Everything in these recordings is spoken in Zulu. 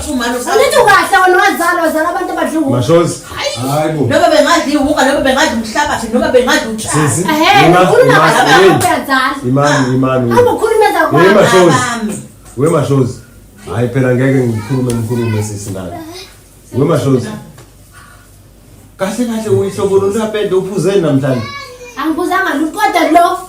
kuthiwa umane Angithi ukahle wena wazala wazala abantu abadla uwuka. Mashozi. Hayi bo. Noma bengadla iwuka noma bengadla umhlabathi noma bengadla utshani. Sisi. Ehhe, Ima- ukhuluma ima- kahle hey. ngoba uyazala. Imani, imani. Hamba ukhulume zakwakho. Hey, Mashozi. Bami. We Mashozi. Hayi phela ngeke ngikhulume ngikhulume sisi nawe. We Mashozi. Kahle kahle uyihlobo lolapende uphuzeni namhlanje. Angiphuzanga lutho kodwa lo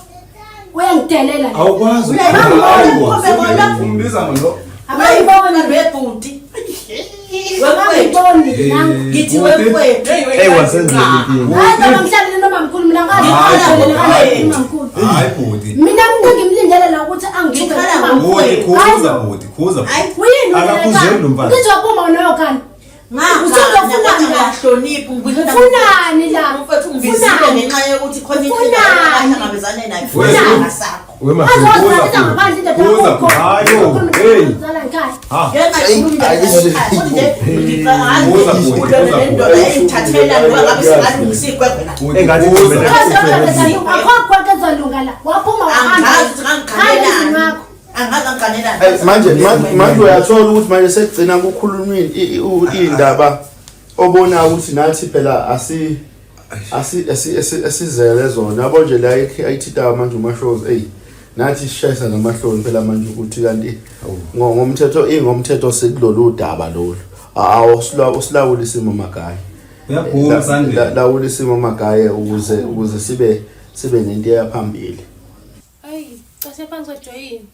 uyangidelela. Awukwazi. Uyayibona Umbiza ngalo. Abangiboni webhuti. Wemfethu. abangiboni nangu. Ngithi wemfethu. Hey wasenzela inkinga. Hayi baba ngihlale nomamkhulu mina ngazi Hayi, ngihlale hayi. nomamkhulu. Hayi bhuti. Mina umuntu engimlindele la ukuthi angithuke Ngikhala umamkhulu. Bhuti khuza bhuti khuza. Hayi Uyini Akaphuzeli lo mfana. Ngithi waphuma wena uyokhala. Ngakhala ngiyahlonipha Ufunani la? Mfethu ungibizile Ufunani? ngenxa yokuthi khona inkinga Ufunani? abahlangabezane nayo. Ufunani? Sakho. We Mashozi. Azozalisa ngaphandle into Khuza, hayi bo, hey. Uzala ngikhaya. Ha. Ngenxa Khuza, bhuti, khuza, nendoda engithathela ngoba ngabe singalungisa igwegwe la. Bhuti Engathi khuza. kumele- Akho konke ezolunga la. Waphuma wahamba. Angazi ukuthi Hamba emzini ngangiganelani. wakho. Angazi ngangiganelani. Hey, manje manje manje uyathola ukuthi manje sekugcina kukhulunywa indaba obona ukuthi nathi phela asi asi asi- asi- asizele zona yabo nje la ayithinta manje umashows ey nathi sishayisa namahloni phela manje ukuthi kanti ngomthetho ingomthetho sekulolu daba lolu awu usilawula isimo magaye. Uyagula Sandile. Lawula isimo magaye ukuze sibe nento eyaphambili. Hayi, cashe phansi kwejoyini.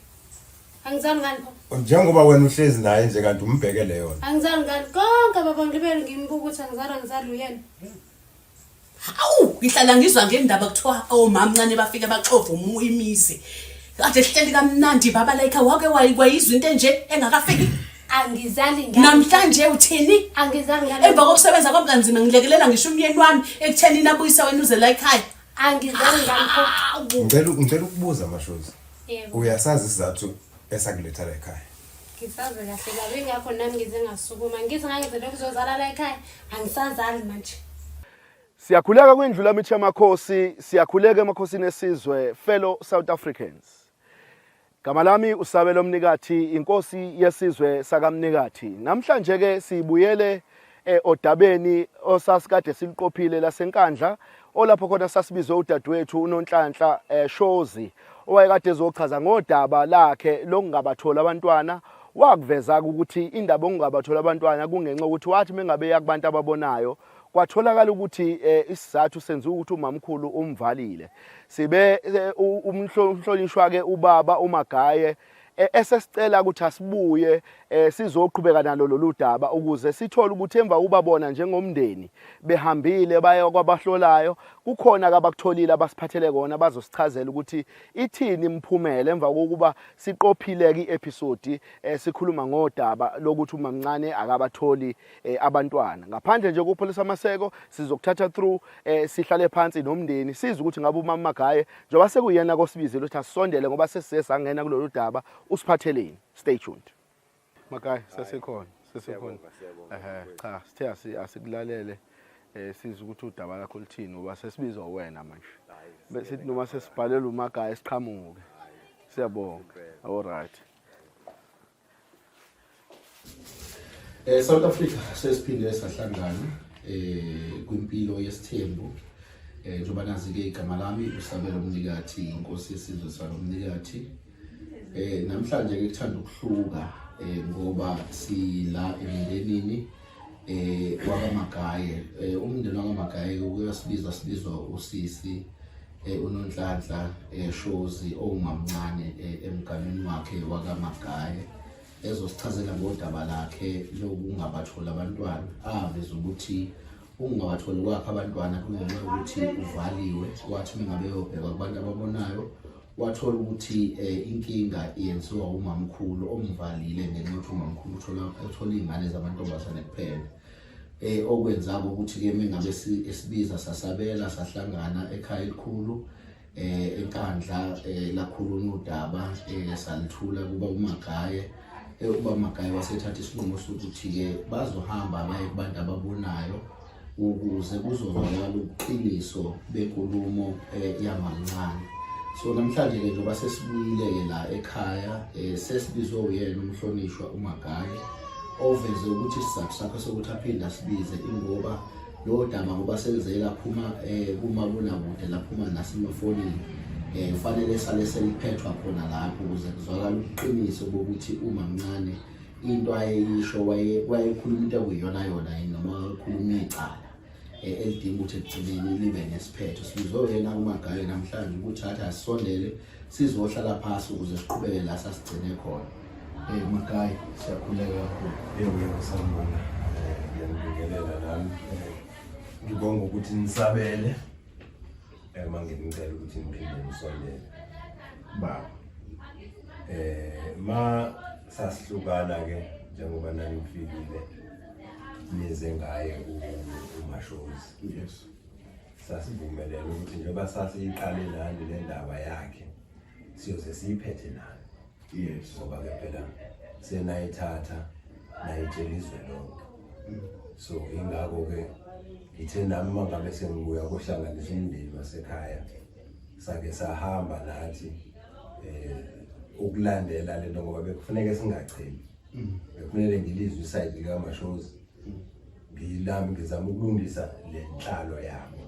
Angizali ngani pho? Njengoba wena uhlezi naye nje kanti umbhekele yona. Angizali ngani konke baba ngibele ngimbuka ukuthi angizali angizali uyena. Hawu, ngihlala ngizwa ngendaba kuthiwa omama ncane bafike baxova imizi. Kade sihleli kamnandi baba like wake wayizwa into enje engakafiki. Angizali ngani. Namhlanje uthini? Angizali ngani. Emva kokusebenza kwami kanzima ngilekelela ngisho umyeni wami ekutheni nabuyisa wena uze la ekhaya. Angizali ngani pho? Ngicela ukubuza Mashozi. Yebo. Uyasazi isizathu esakuletha la ekhaya? Ngisazi kahle baba ingakho nami ngize ngasukuma. Ngithi ngangizele ukuzozala la ekhaya. Angisazali manje. Siyakhuleka kwindlu lamithi yamakhosi, siyakhuleka emakhosini esizwe, fellow South Africans. Gama lami uSabelo Mnikathi, inkosi yesizwe sakaMnikathi. Namhlanje ke sibuyele odabeni osasikade siliqophile laseNkandla, olapho khona sasibizwe udadewethu uNonhlanhla Shozi, owayekade ezochaza ngodaba lakhe lokungabatholi abantwana. Wakuveza ukuthi indaba okungabatholi abantwana kungenxa ukuthi wathi mengabe eya kubantu ababonayo kwatholakala ukuthi isizathu senziwa ukuthi umamkhulu umvalile. Sibe umhlonishwa ke ubaba uMagaye esesicela ukuthi asibuye sizoqhubeka nalo lolu daba ukuze sithole ukuthi emva ubabona njengomndeni behambile baye kwabahlolayo kukhona abakutholile abasiphathele kona bazosichazela ukuthi ithini imiphumela emva kokuba siqophile ke i-episode sikhuluma ngodaba lokuthi umamncane akabatholi abantwana. Ngaphandle nje kokupholisa amaseko sizokuthatha through sihlale phansi nomndeni sizwe ukuthi ngabe umama Magaye njengoba sekuyena kosibizile ukuthi asisondele ngoba sesize sangena kulolu daba usiphatheleni. Stay tuned. Magaye sesekhona sesekhona. Cha sithe asikulalele sizwe ukuthi udaba lakho luthini ngoba sesibizwa wena manje. Besithi noma sesibhalela uMagaye siqhamuke. Siyabonga. All right. South Africa sesiphinde sahlangana kwimpilo yesithembu. Njengoba nazi ke igama lami uSabelo Mnikathi, inkosi yesizwe sakaMnikathi. Namhlanje ke kuthanda ukuhluka ngoba sila emndenini wakaMagaye. Umndeni wakaMagaye uyasibiza sibizwa usisi uNonhlanhla Shozi owumamncane emganwini wakhe wakaMagaye, ezosichazela ngodaba lakhe lokungabatholi abantwana. Aveza ukuthi ukungabatholi kwakhe abantwana kungenxa yokuthi uvaliwe. Wathi uma ngabe eyobheka kubantu ababonayo wathola ukuthi inkinga yenziwa umamkhulu omvalile ngenxa yokuthi umamkhulu uthola iy'ngane zamantombazane kuphela. Okwenzaka ukuthi ke mengabe esibiza sasabela sahlangana ekhaya elikhulu eNkandla lakhulunywa udaba salithula kuba uMagaye. Uba uMagaye wasethatha isinqumo sokuthi ke bazohamba baye kubantu ababonayo ukuze kuzozwakala ubuqiniso benkulumo yamamncane. So namhlanje ke njengoba sesibuyile ke la ekhaya sesibizwe uyena umhlonishwa uMagaye oveze ukuthi isizathu sakhe sokuthi aphinde asibize ingoba lowo daba ngoba selize laphuma um kumabonakude laphuma nasemafonini um kufanele sale seliphethwa khona lapho ukuze kuzwakale ubuqiniso bokuthi umamncane into ayeyisho wayekhuluma into ekuyiyona yona yini noma wayekhuluma icala eh, elidinga ukuthi ekugcineni libe nesiphetho sibizwe yena umagaye namhlanje ukuthi athi asisondele sizohlala phasi ukuze siqhubeke la sasigcine khona eh magaye siyakhuleka kakhulu yebo yebo sanibona eh, ngiyanibingelela nami eh, ngibonga ukuthi nisabele eh uma nginicela ukuthi niphinde nisondele baba eh ma sasihlukana ke njengoba nanifikile nize ngaye uMashozi yes sasivumelene ukuthi njengoba sasiyiqale nani le ndaba yakhe siyoze siyiphethe nani yes ngoba ke phela senayithatha nayitshela izwe lonke so ingakho ke ngithe nami uma ngabe sengibuya kohlanganisa umndeni wasekhaya sake sahamba nathi eh ukulandela lento ngoba bekufuneka singachemi bekufanele ngilizwe isayidi likaMashozi ngilami ngizama ukulungisa le nhlalo yabo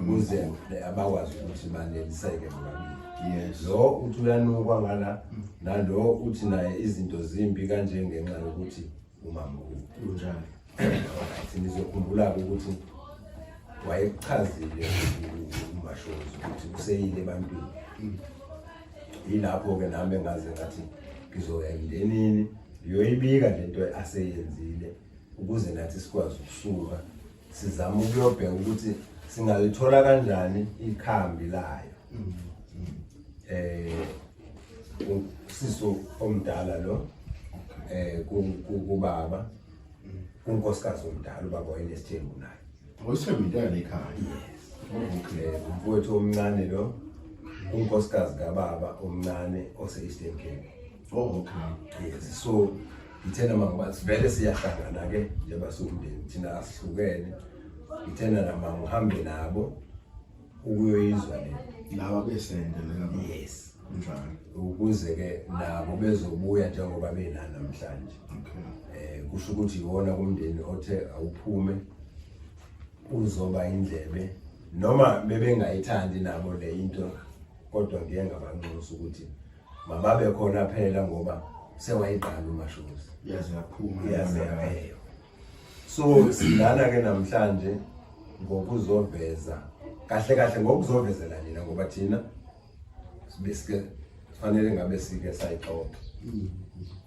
ukuze abakwazi ukuthi baneliseke bobabili yes lo uthi uyanukwa ngala nalo uthi naye izinto zimbi kanje ngenxa yokuthi umamkhulu kunjalo Alright, nizokhumbula-ke ukuthi wayekuchazile uMashozi ukuthi useyile ebantwini yilapho-ke nami engaze ngathi ngizoya emndenini ngiyoyibika lento aseyenzile ukuze nathi sikwazi ukusuka sizame ukuyobheka ukuthi singalithola kanjani ikhambi layo eh usiso omdala lo eh kubaba unkosikazi omdala ubaba wayenesithembu naye Awusithembu into yale ekhaya. Yes. Okay. Eh, umfowethu omncane lo unkosikazi kababa omncane ose-Eastern Cape. Oh, okay. Yes. So ngithena mangiba sivele siyahlangana ke njengoba siwumndeni thina asihlukene. Ngithena nama ngihambe nabo ukuyoyizwa le. Laba besende laba. Yes. Kunjalo. Ukuze ke nabo bezobuya njengoba bena namhlanje. Okay. Eh kusho ukuthi iwona kumndeni othe awuphume uzoba indlebe noma bebengayithandi nabo le into kodwa ngiye ngabanxusa ukuthi mababe khona phela ngoba sewayiqala uMashozi. Yaze yaphuma. Yaze yaphela. So silana ke namhlanje ngokuzoveza kahle kahle ngokuzovezela nina ngoba thina besike fanele ngabe sike sayixoxa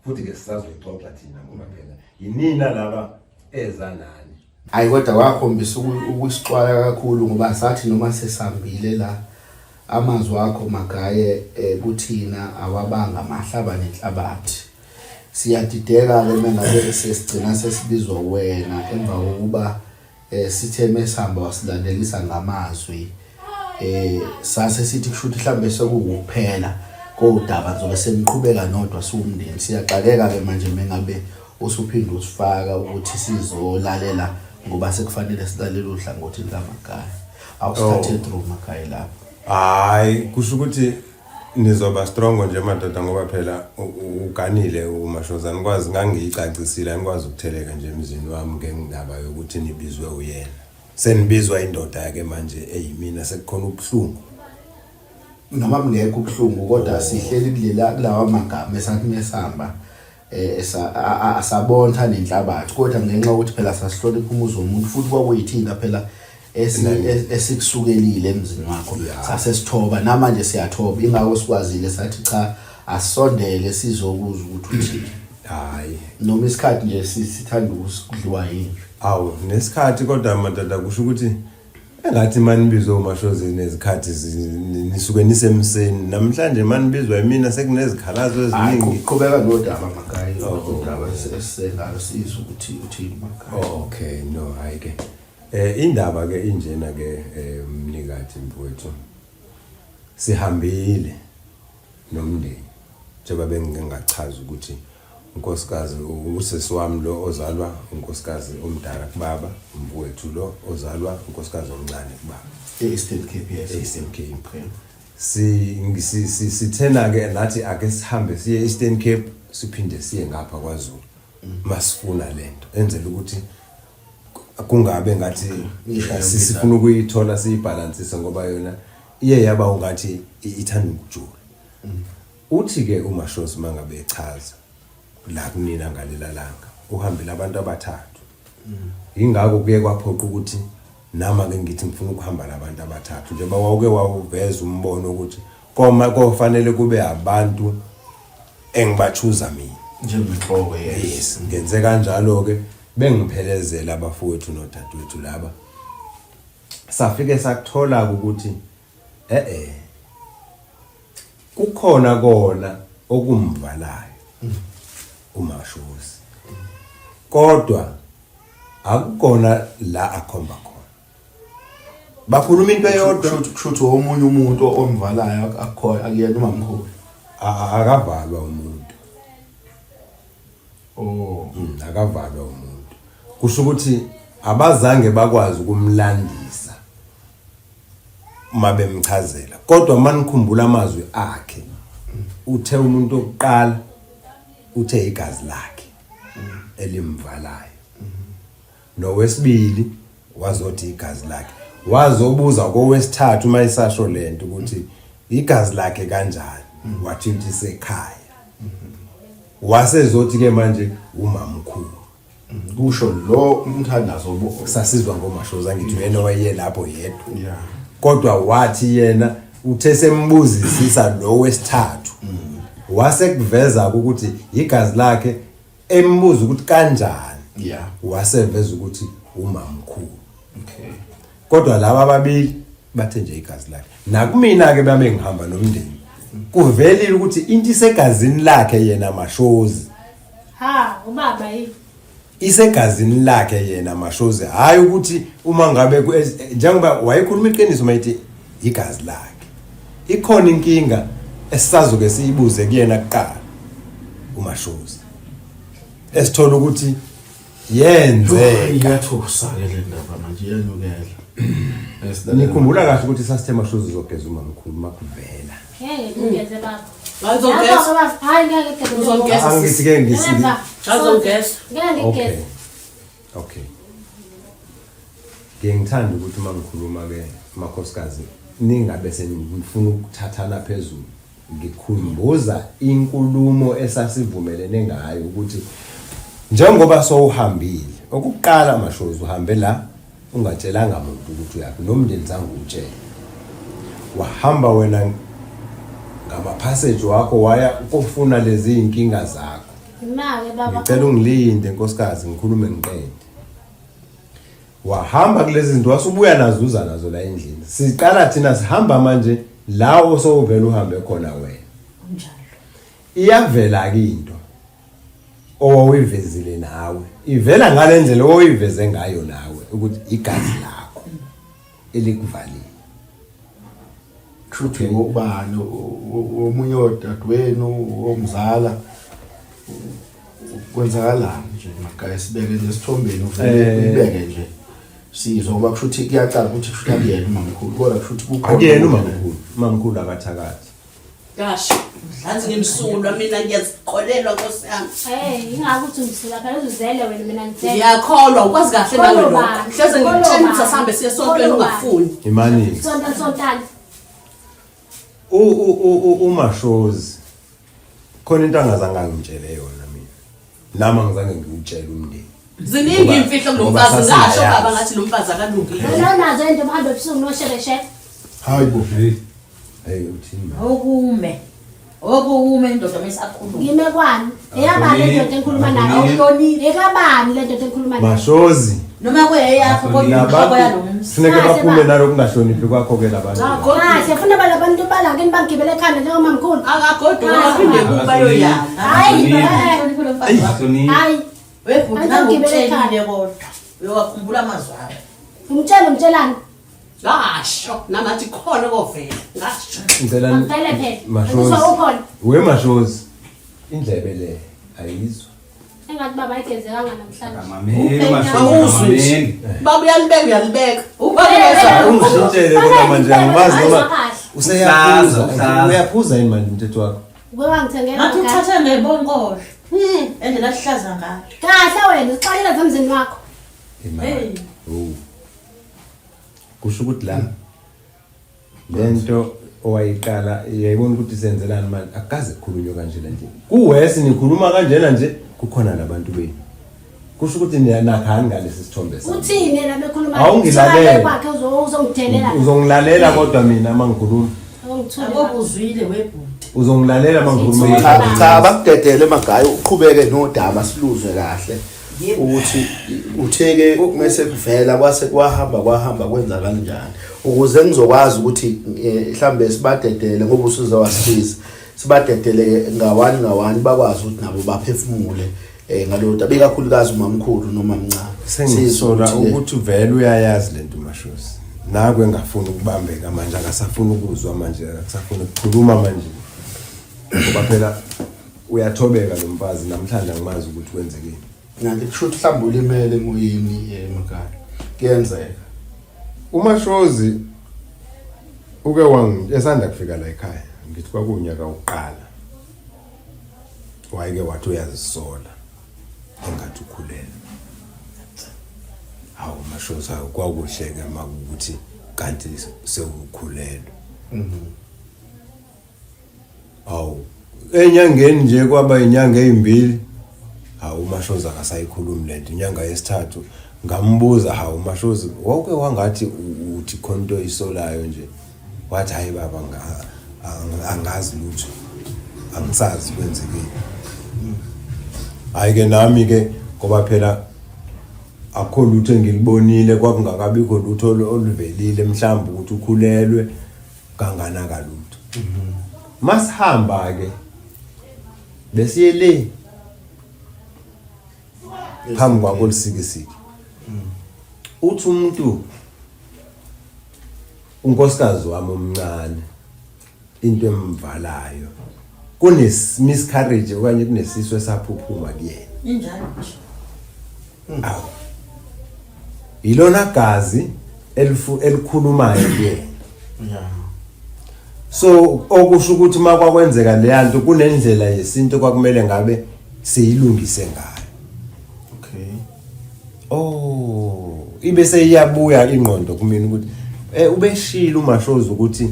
futhi ke sisazoyixoxa thina ngoba phela yinina laba eza nani Hayi kodwa wakhombisa ukusixwaya kakhulu ngoba sathi noma sesihambile la amazwi akho magaye eh, kuthina awabanga mahlaba nenhlabathi. Siyadideka-ke mengabe sesigcina sesibizwa wena emva kokuba eh, sithe mesihamba wasilandelisa ngamazwi eh sase sithi kusho ukuthi mhlambe sekuwukuphela kodaba ngizobe seniqhubeka nodwa siwumndeni siyaxakeka ke manje mengabe usuphinde usifaka ukuthi sizolalela ngoba sekufanele silalele uhlangothi lukaMagaye awusithathe oh. through Magaye lapho hayi kusho ukuthi nizoba strong nje madoda ngoba phela uganile uMashoza nikwazi ngangiyicacisile anikwazi ukutheleka nje emzini wami ngendaba yokuthi nibizwe uyena senibizwa indoda ke manje eyimina sekukhona ubuhlungu noma bungekho ubuhlungu kodwa oh. sihleli kulela kulawa magama esathi mesihamba eh asabontha nenhlabathi kodwa ngenxa yokuthi phela sasihlonipha umuzi womuntu futhi kwakuyithina phela esikusukelile emzini wakho sasesithoba namanje siyathoba ingakho sikwazile sathi cha asondele sizokuzwa ukuthi uthini hayi noma isikhathi nje sithanda ukudliwa yini awu nesikhathi kodwa madoda kusho ukuthi engathi manibizwe umashozi nezikhathi nisuke nisemseni namhlanje manibizwa imina sekunezikhalazo eziningi qhubeka nodaba magayi oh. udaba esengalo sizwe ukuthi uthini magayi okay no hayi ke eh indaba ke injena ke eh, mnikathi mfowethu sihambile nomndeni njengoba bengike ngachaza ukuthi unkosikazi usisi wami lo ozalwa unkosikazi omdala kubaba umfowethu lo ozalwa unkosikazi omncane kubaba e-Eastern Cape yes e-Eastern Cape okay. si si sithena ke nathi ake sihambe siye e-Eastern Cape siphinde siye ngapha kwaZulu. Masifuna lento enzela ukuthi kungabe ngathi sifuna ukuyithola siyibhalansise ngoba yona iye yaba ungathi ithanda ukujula. Uthi ke uMashozi mangabe echaza la kunina ngalela langa uhambela abantu abathathu. Yingakho kuye kwaphoqa ukuthi nami ake ngithi ngifuna ukuhamba nabantu abathathu njengoba wawuke wawuveza umbono ukuthi koma kofanele kube abantu engibachuza mina njengenhloko yes yes ngenze kanjalo ke bengiphelezela abafowethu nodadewethu laba safike sakuthola ukuthi eh eh kukhona kona okumvalayo uMashozi kodwa akukona la akhomba khona bakhuluma into eyodwa kushuthi omunye umuntu omvalayo akukhoyo akuyena umamkhulu akavalwa umuntu oh akavalwa umuntu kusho ukuthi abazange bakwazi ukumlandisa uma bemchazela kodwa uma nikhumbula amazwi akhe uthe umuntu okuqala uthe igazi lakhe elimvalayo nowesibili wazothi igazi lakhe wazobuza kowesithathu uma isasho lento ukuthi igazi lakhe kanjani wathi into isekhaya wasezothi ke manje umamkhulu kusho lo umthandazo sasizwa ngomashoza ngithi uyena waye lapho yedwa kodwa wathi yena uthe sembuzisisa lo wesithathu wase kuveza ukuthi igazi lakhe embuza ukuthi kanjani yeah waseveza ukuthi umamkhulu okay kodwa laba ababili bathe nje igazi lakhe nakumina ke bame ngihamba nomndeni kuvelile ukuthi into isegazini lakhe yena mashozi ha ubaba yini isegazini lakhe yena mashozi hayi ukuthi uma ngabe njengoba wayekhuluma iqiniso mayithi igazi lakhe ikhona inkinga esisazoke siyibuze kuyena kuqala umashozi esithola ukuthi yenzeka iyathusa ke le ndaba manje iyanyukela nikhumbula kahle ukuthi sasithe mashozi uzogeza umamkhulu makuvela ngeke ngigeze baba Ngizogeza. Hayi ngeke ngigeze. Uzongeza. Angithi ke ngisi Ngizongeza. Ngeke Okay. ngigeze. Okay. Ngiye ngithanda ukuthi uma ngikhuluma ke makhosikazi ningabe senifuna ukuthathana phezulu. Ngikhumbuza inkulumo esasivumelene ngayo ukuthi njengoba sowuhambile okuqala mashozi uhambe la ungatshelanga muntu ukuthi uyaphi nomndeni zange uwutshele wahamba wena ngamaphasage wakho waya kofuna lezi iy'nkinga zakho Imake baba. ngicela ungilinde nkosikazi ngikhulume ngiqede wahamba kulezi zinto wasubuya nazo uza nazo la endlini siqala thina sihamba manje la osowuvele uhambe khona wena Kunjalo. iyavela ke into owawuyivezile nawe ivela ngale ndlela owuyiveze ngayo nawe ukuthi igazi lakho elikuvalile kushuthi ubani omunye odadewenu omzala kwenzakalani nje magaye sibeke nje esithombeni uvele uyibeke nje sizwe ngoba kushuthi kuyacaca ukuthi kushuthi akuyena umamkhulu kodwa kushuthi kukhona akuyena umamkhulu umamkhulu akathakathi Gosh, ngathi ngimsulwa mina ngiyazikholelwa Nkosi yami. Hey, ingakho uthi ngisuka phela uzuzele wena mina ngithele. Ngiyakholwa ukwazi kahle nawe Kholwa lokho. bani? Hleze Kholwa ngikutshela ukuthi bani? asambe siye sontweni Kholwa bani? ungafuni. imani Sonta sontana. umashozi khona into angazange angitshele yona mina nami angizange ngiwutshele umndeni Ziningi Ngoba- imfihlo kulo ngoba mfazi ngasho sasingayazi. baba ngathi lo mfazi akalungile. Wena unazo into uhambe ebusuku noshebeshebe. hayi bo Hey. hey uthini ma Okume. Okume indoda mesakhuluma. Ngime kwani? Eyabani le ndoda engikhuluma nayo? Awuhloniphi. Ekabani le ndoda engikhuluma nayo? mashozi Noma kuyeyakho kodwa inhloko labantu yalo mzi. funeke Kahle baphume baba. nalokungahloniphi kwakho ke labantu Kahle funa bala bantu balakini bangigibele ekhanda njengomamkhulu. Akagoduka aphinde kuba yoyana. Hayi, Uhloniphe lo mfazi wakho. Ahloniphi. hayi. Webhuti Angigibele ekhanda. nangikutshelile kodwa. Uyowakhumbula amazwi akho. Umtshele umtshelani. Ngasho namathi khona kovela. Ngasho. ngicela Angicele phela. mashozi Angizwa ukhona. we mashozi indlebe le ayizwa Engathi baba ayigezekanga namhlanje. Akamameli Mashozi, Awuzwi nje. akamameli. Baba uyalibeka uyalibeka. Ubaba Eh, uyezwa. ungishintshele kona manje angimazi noma Kahle. useyaphuza Uhlaza, uhlaza. uyaphuza yini manje umthetho wakho Uke wangithengela Ngathi ngane. uthathe ngebonkolo. Endlela ahlaza ngayo. Kahle wena uxakela zemzini wakho. Hey. Oh. Kusho ukuthi la lento owayiqala uyayibona ukuthi senzelani manje akukaze kukhulunywe kanje le nto. Kuwesi nikhuluma kanjena nje kukhona nabantu benu. Kusho ukuthi niyanakhani ngalesi sithombe sami. Uthini yena bekhuluma? Awungilalele. Kwakhe uzongidelela. Uzongilalela kodwa mina mangikhuluma. Awungithule. Akobuzwile webhuti. Uzongilalela mangikhuluma. Cha cha bakudedele magayi uqhubeke nodaba siluzwe kahle ukuthi utheke mase kuvela kwase kwahamba kwahamba kwenza kanjani ukuze ngizokwazi ukuthi mhlambe sibadedele ngoba usuze wasisiza sibadedele ngawani ngawani bakwazi ukuthi nabo baphefumule ngalolu daba ikakhulukazi umamkhulu noma mncane Sengisola ukuthi vele uyayazi lento Mashozi. Naku engafuni ukubambeka manje akasafuni ukuzwa manje akasafuni ukukhuluma manje. Ngoba phela uyathobeka lo mfazi namhlanje angimazi ukuthi kwenzekeni. Ngathi kusho ukuthi mhlawumbe ulimele emoyeni emakhaya. Kuyenzeka. UMashozi uke wangi esanda kufika la ekhaya ngithi kwakunyaka wokuqala. Wayeke wathi uyazisola engathi ukhulelwe. Hawu Mashozi hawu kwakuhle-ke uma kuwukuthi kanti sewukhulelwe. Hawu enyangeni nje kwaba inyanga ezimbili. Hawu uMashozi akasayikhulumi lento inyanga yesithathu ngambuza hawu Mashozi wawuke wangathi uthi khona into oyisolayo nje. Wathi hayi baba angazi lutho. Angisazi kwenzekeni. Hayi ke nami ke ngoba phela akukho lutho engilibonile kwakungakabikho lutho oluvelile mhlawumbe ukuthi ukhulelwe kanganaka lutho. Masihamba ke besiye le phambi kwakho lisikisiki. Uthi umuntu unkosikazi wami omncane into emvalayo kune miscarriage okanye kunesisu esaphuphuma kuyena. Injalo nje. Awu. Ilona gazi elikhulumayo kuyena. Yeah. So okusho ukuthi uma kwakwenzeka leya nto kunendlela yesintu kwakumele ngabe siyilungise ngayo. Okay. Oh, ibe seyiyabuya ingqondo kumina ukuthi ubeshilo uMashozi ukuthi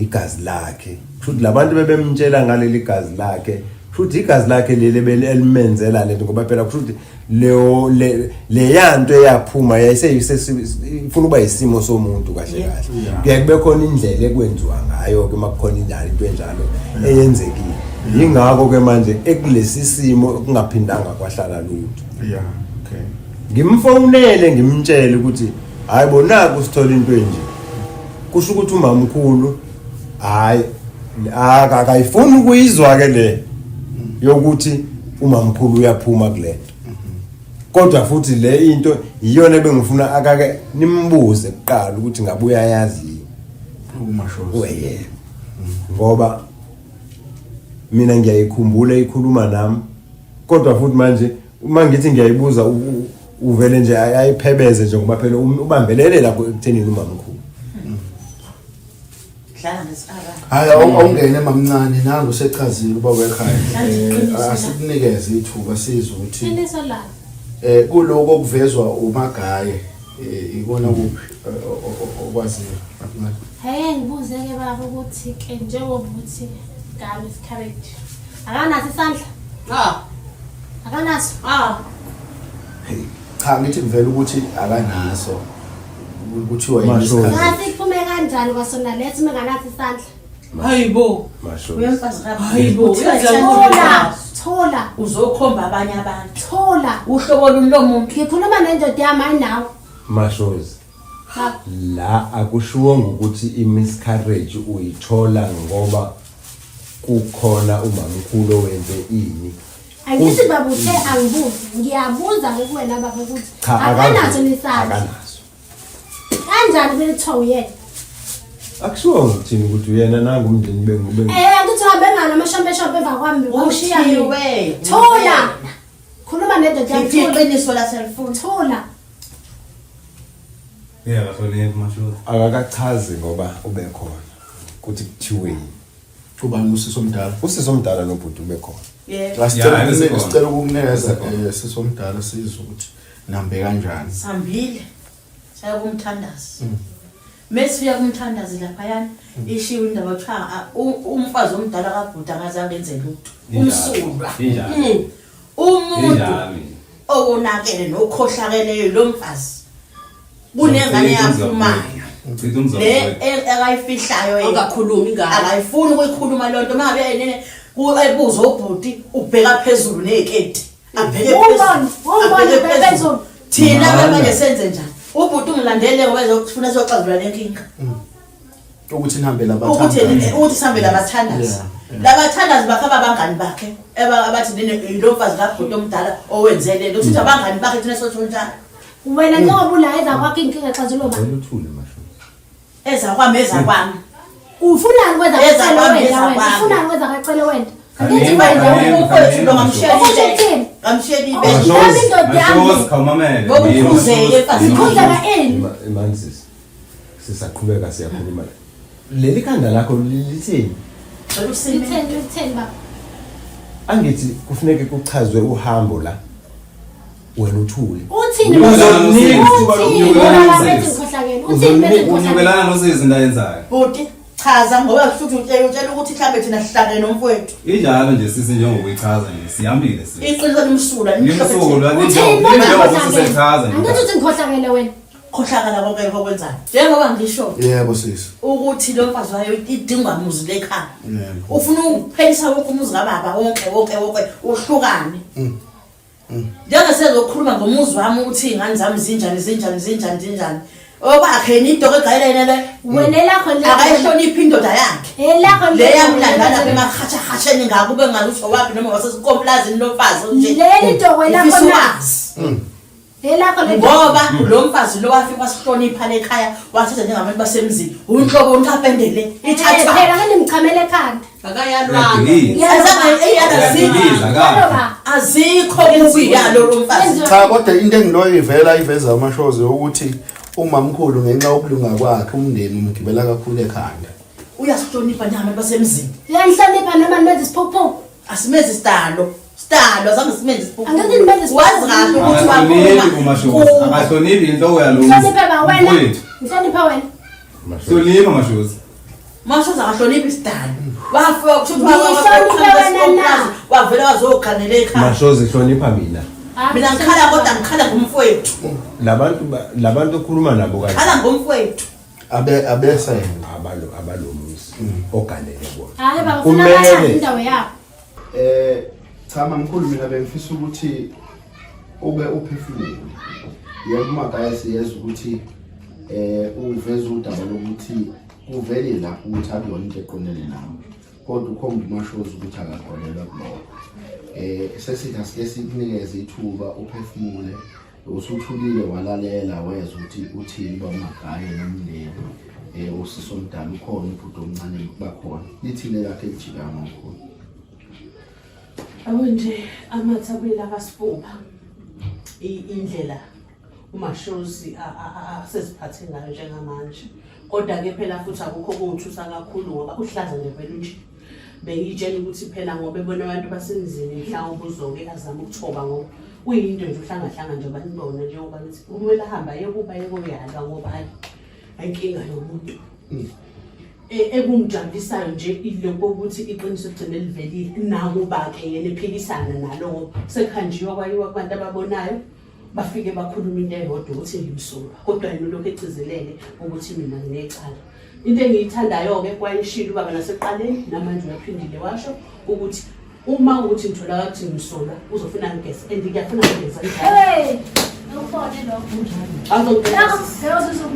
igazi lakhe. Kusho labantu bebemtshela ngaleli gazi lakhe. Kusho igazi lakhe leli elimenzela lento ngoba phela kusho ukuthi leyo leyanto eyaphuma yayiseyifuna ukuba isimo somuntu kahle kahle. Kuyaye kube khona indlela ekwenziwa ngayo ke makukhona injalo into enjalo eyenzekile. Yingakho ke manje ekulesi simo kungaphindanga kwahlala lutho. Yeah, okay. Ngimfonele ngimtshele ukuthi hayi bonaku sithola into enje. Kusho ukuthi umamkhulu hayi akayifuni ukuyizwa ke le yokuthi umamkhulu uyaphuma kulento. Kodwa futhi le into iyona ebengifuna akake nimbuze kuqala ukuthi ngabe uyayazi yini. UMashozi. Weye. Ngoba mina ngiyayikhumbula ikhuluma nami kodwa futhi manje uma ngithi ngiyayibuza uvele nje ayiphebeze nje ngoba phela ubambelele lapho ekuthenini umamkhulu. Dlala ngesara. Hayi awungene mamncane nangu sechazile uba wekhaya. Asikunikeze ithuba sizwe ukuthi Qiniso la. Kuloko okuvezwa uMagaye ikona kuphi okwaziyo mamncane. Hey ngibuze ke baba ukuthi ke njengoba uthi ngami miscarriage. Akanaso isandla? Ah. Akanaso? Ah. Cha ngithi ngivela ukuthi akanaso. Kuthiwa Mashozi. yini? Siphume kanjani kwasona lethi menganathi isandla? Hayibo. Mashozi. Uyemfazi kabi. Hayibo. Thola, thola, Uzokhomba abanye abantu. thola. Uhlobo luni lomuntu? Ngikhuluma nendoda yami hayi nawe. Mashozi. Baba. La akushiwo ngokuthi i-miscarriage uyithola ngoba kukhona umamkhulu owenze ini. Angithi baba uthe angibuzi. Ngiyabuza ke kuwena baba ukuthi Cha akanaso nesandla. Akanaso. Kanjani belithiwa uyena? Akushiwo ngokuthini ukuthi uyena nangu umndeni bengube. Angithi uhambe ngalo amashompeshompe emva kwami wawushiya mina. Uthiwe. Thola. Khuluma nendoda yami. Ngithi Thola. iqiniso laselifuna. Thola. Yeah, akahloniphi Mashozi. Akakachazi ngoba ubekhona ukuthi kuthiweni. Ubani usisi omdala? Usisi omdala nobhuti ubekhona. Yebo. La sicela Ya, ukunika- sikhona. sicela ukukunikeza Sikhona. sisomdala sizwe ukuthi nihambe kanjani. Sihambile. Saya kumthandazi. Mesifika kumthandazi laphayana ishiwe indaba kuthiwa umfazi omdala kabhuti akazange enze lutho. Umsulwa. Injalo. Umuntu Injalo. owonakele nokhohlakeleyo lo mfazi. Kunengane yaphumayo. Chitha umzamo Le wethu. akayifihlayo yena. Angakhulumi ngayo. Akayifuni ukuyikhuluma loo nto mangabe yenene ebuza ubhuti ubheka phezulu neziketi. Abheke Wubona, wubona, abheke ubheke phezulu. Thina Mana. manje senze njani? Ubhuti ungilandele ngoba ezofuna siyoxazulula lenkinga. Ukuthi nihambe Ukuthi labathandazi. ukuthi sihambe labathandazi. Yeah, yeah. Labathandazi bakhe abangani bakhe abathi nene lo mfazi kabhuti omdala owenze le nto. Uthi abangani bakhe thina sotho njani? Wena njengoba ula eza kwakho inkinga xazululwa ba. Wena uthule masho. Eza kwami eza kwami. Ufunani kweza Eza kacele kwami, wena eza wena? kwami. Ufunani kweza kacele wena? Kaningi, Angithi wena kaningi. wena. Umfowethu lo ngamshiyela Ukusho ibele. ukuthini? Ngamshiyela ibele. Nami indoda yami. Mashozi khawumamele. Ngoba ukhuzeke mfazi. Ngikhuzeka ini? Imani sisi. Sisaqhubeka siyakhuluma. Leli khanda lakho lithini? Cela usime. Litheni litheni baba? Angithi kufuneke kuchazwe uhambo la. Wena uthule. Uthini? Uzonika ithuba Uthini? lokunyukelana Baba bethi nosisi. ngikhohlakele. Uthini bethi ngikhohlakele? Unyukelana nosisi into ayenzayo. Bhuti chaza ngoba futhi utshela ukuthi mhlambe thina sihlangene nomfowethu. Injalo nje sisi njengokuyichaza nje sihambile sisi. Iqiniso limsulwa Limsulwa Uthini bethi njengoba ngikhohlakele? sesichaza nje. Angithi uthi ngikhohlakele wena. Khohlakala konke lokho okwenzayo. Njengoba ngisho Yebo sisi. ukuthi lo mfazi wayo idingwa muzi lekhaya. Yebo. Ufuna ukuphelisa wonke umuzi kababa wonke wonke wonke uhlukane. Njengasezokhuluma ngomuzi wami ukuthi iy'ngane zami zinjani zinjani zinjani zinjani. Okwakhe yena indoda egayela yena le. Wena elakho le. Akayihloniphi indoda yakhe. Elakho Le yamlandana emakhashahasheni ngako kube ngazuthi owaphi noma wasesikomplazini lomfazi nje. Leli dokwe lakho Ufisa na. ukwazi. Elakho le. Ngoba lo mfazi lo wafika wasihlonipha lekhaya wathatha njengabantu basemzini. Unhlobo unkapendele ithathwa. Phela ngeke ngichamele ekhanda. Akayalwanga. Uyadiliza. Azange eyala Uyadiliza kahle. Azikho kuyalo lo mfazi. Cha kodwa into engiloyo ivela iveza amashozi ukuthi umamkhulu ngenxa yokulunga kwakhe umndeni umgibela kakhulu ekhanda. Uyasihlonipha njengabantu basemzini. Uyangihlonipha noma nimenze isiphukuphuku. Asimenze sidalo. Sidalo azange simenze isiphukuphuku. Angithi nimenze isiphukuphuku. Wazi kahle ukuthi Akahloniphi waphuma. uMashozi. Akahloniphi inhloko yalo muzi. Ngihloniphe ba wena. Mfowethu. Ngihloniphe wena. Hlonipha Mashozi. Mashozi akahloniphi isidalo. Wafika kusho ukuthi Ngihloniphe wena na. wavela wazoganela ekhaya. Mashozi hlonipha mina. Mina ngikhala kodwa ngikhala ngomfowethu. Labantu labantu okhuluma nabo kanje Ngikhala ngomfowethu. Abe abese yena. abalo abalomuzi oganele bona. Hayi baba ufuna Kumele. bathathe indawo yabo. Cha mamkhulu mina bengifisa ukuthi ube uphefumule. Yebo magaya siyeza ukuthi uveza udaba lokuthi kuvele lapho ukuthi akuyona into eqondene nawe. Kodwa ukhomba uMashozi ukuthi akakholelwa kulokho. Sesithi asike sikunikeze ithuba uphefumule. Usuthulile walalela wezwa ukuthi uthini uba Magaye nomndeni. Usisi omdala ukhona ubhuti omncane bakhona. Lithini lakhe elijika mamkhulu? Yabo nje amathe abuyela akasifuba. Indlela uMashozi aseziphathe ngayo njengamanje. Kodwa ke phela futhi akukho kungithusa kakhulu ngoba uhlaza nje vele nje. Bengiyitshela ukuthi phela ngoba ebona abantu basemzini mhlawumbe uzoke azame ukuthoba ngoba kuyinto nje uhlangahlanga nje banibona njengoba ngithi kumele ahambe aye kuba aye koyalwa ngoba hayi ayinkinga yomuntu. Ekungijabulisayo nje ilokho ukuthi iqiniso ligcine livelile nakuba-ke yena ephikisana nalo ngoba sekhanjiwa kwayiwa kubantu ababonayo bafike bakhuluma into eyodwa ukuthi ngimsulwa kodwa yena ulokhu egcizelele ukuthi mina nginecala. Into engiyithandayo-ke kwayishilo ubaba nasekuqaleni namanje uyaphindile washo ukuthi uma ukuthi ngitholakala ukuthi ngimsulwa uzofuna ngigeze and ngiyafuna ngigeza njalo. Hey, awubone lokho. Azongigeza.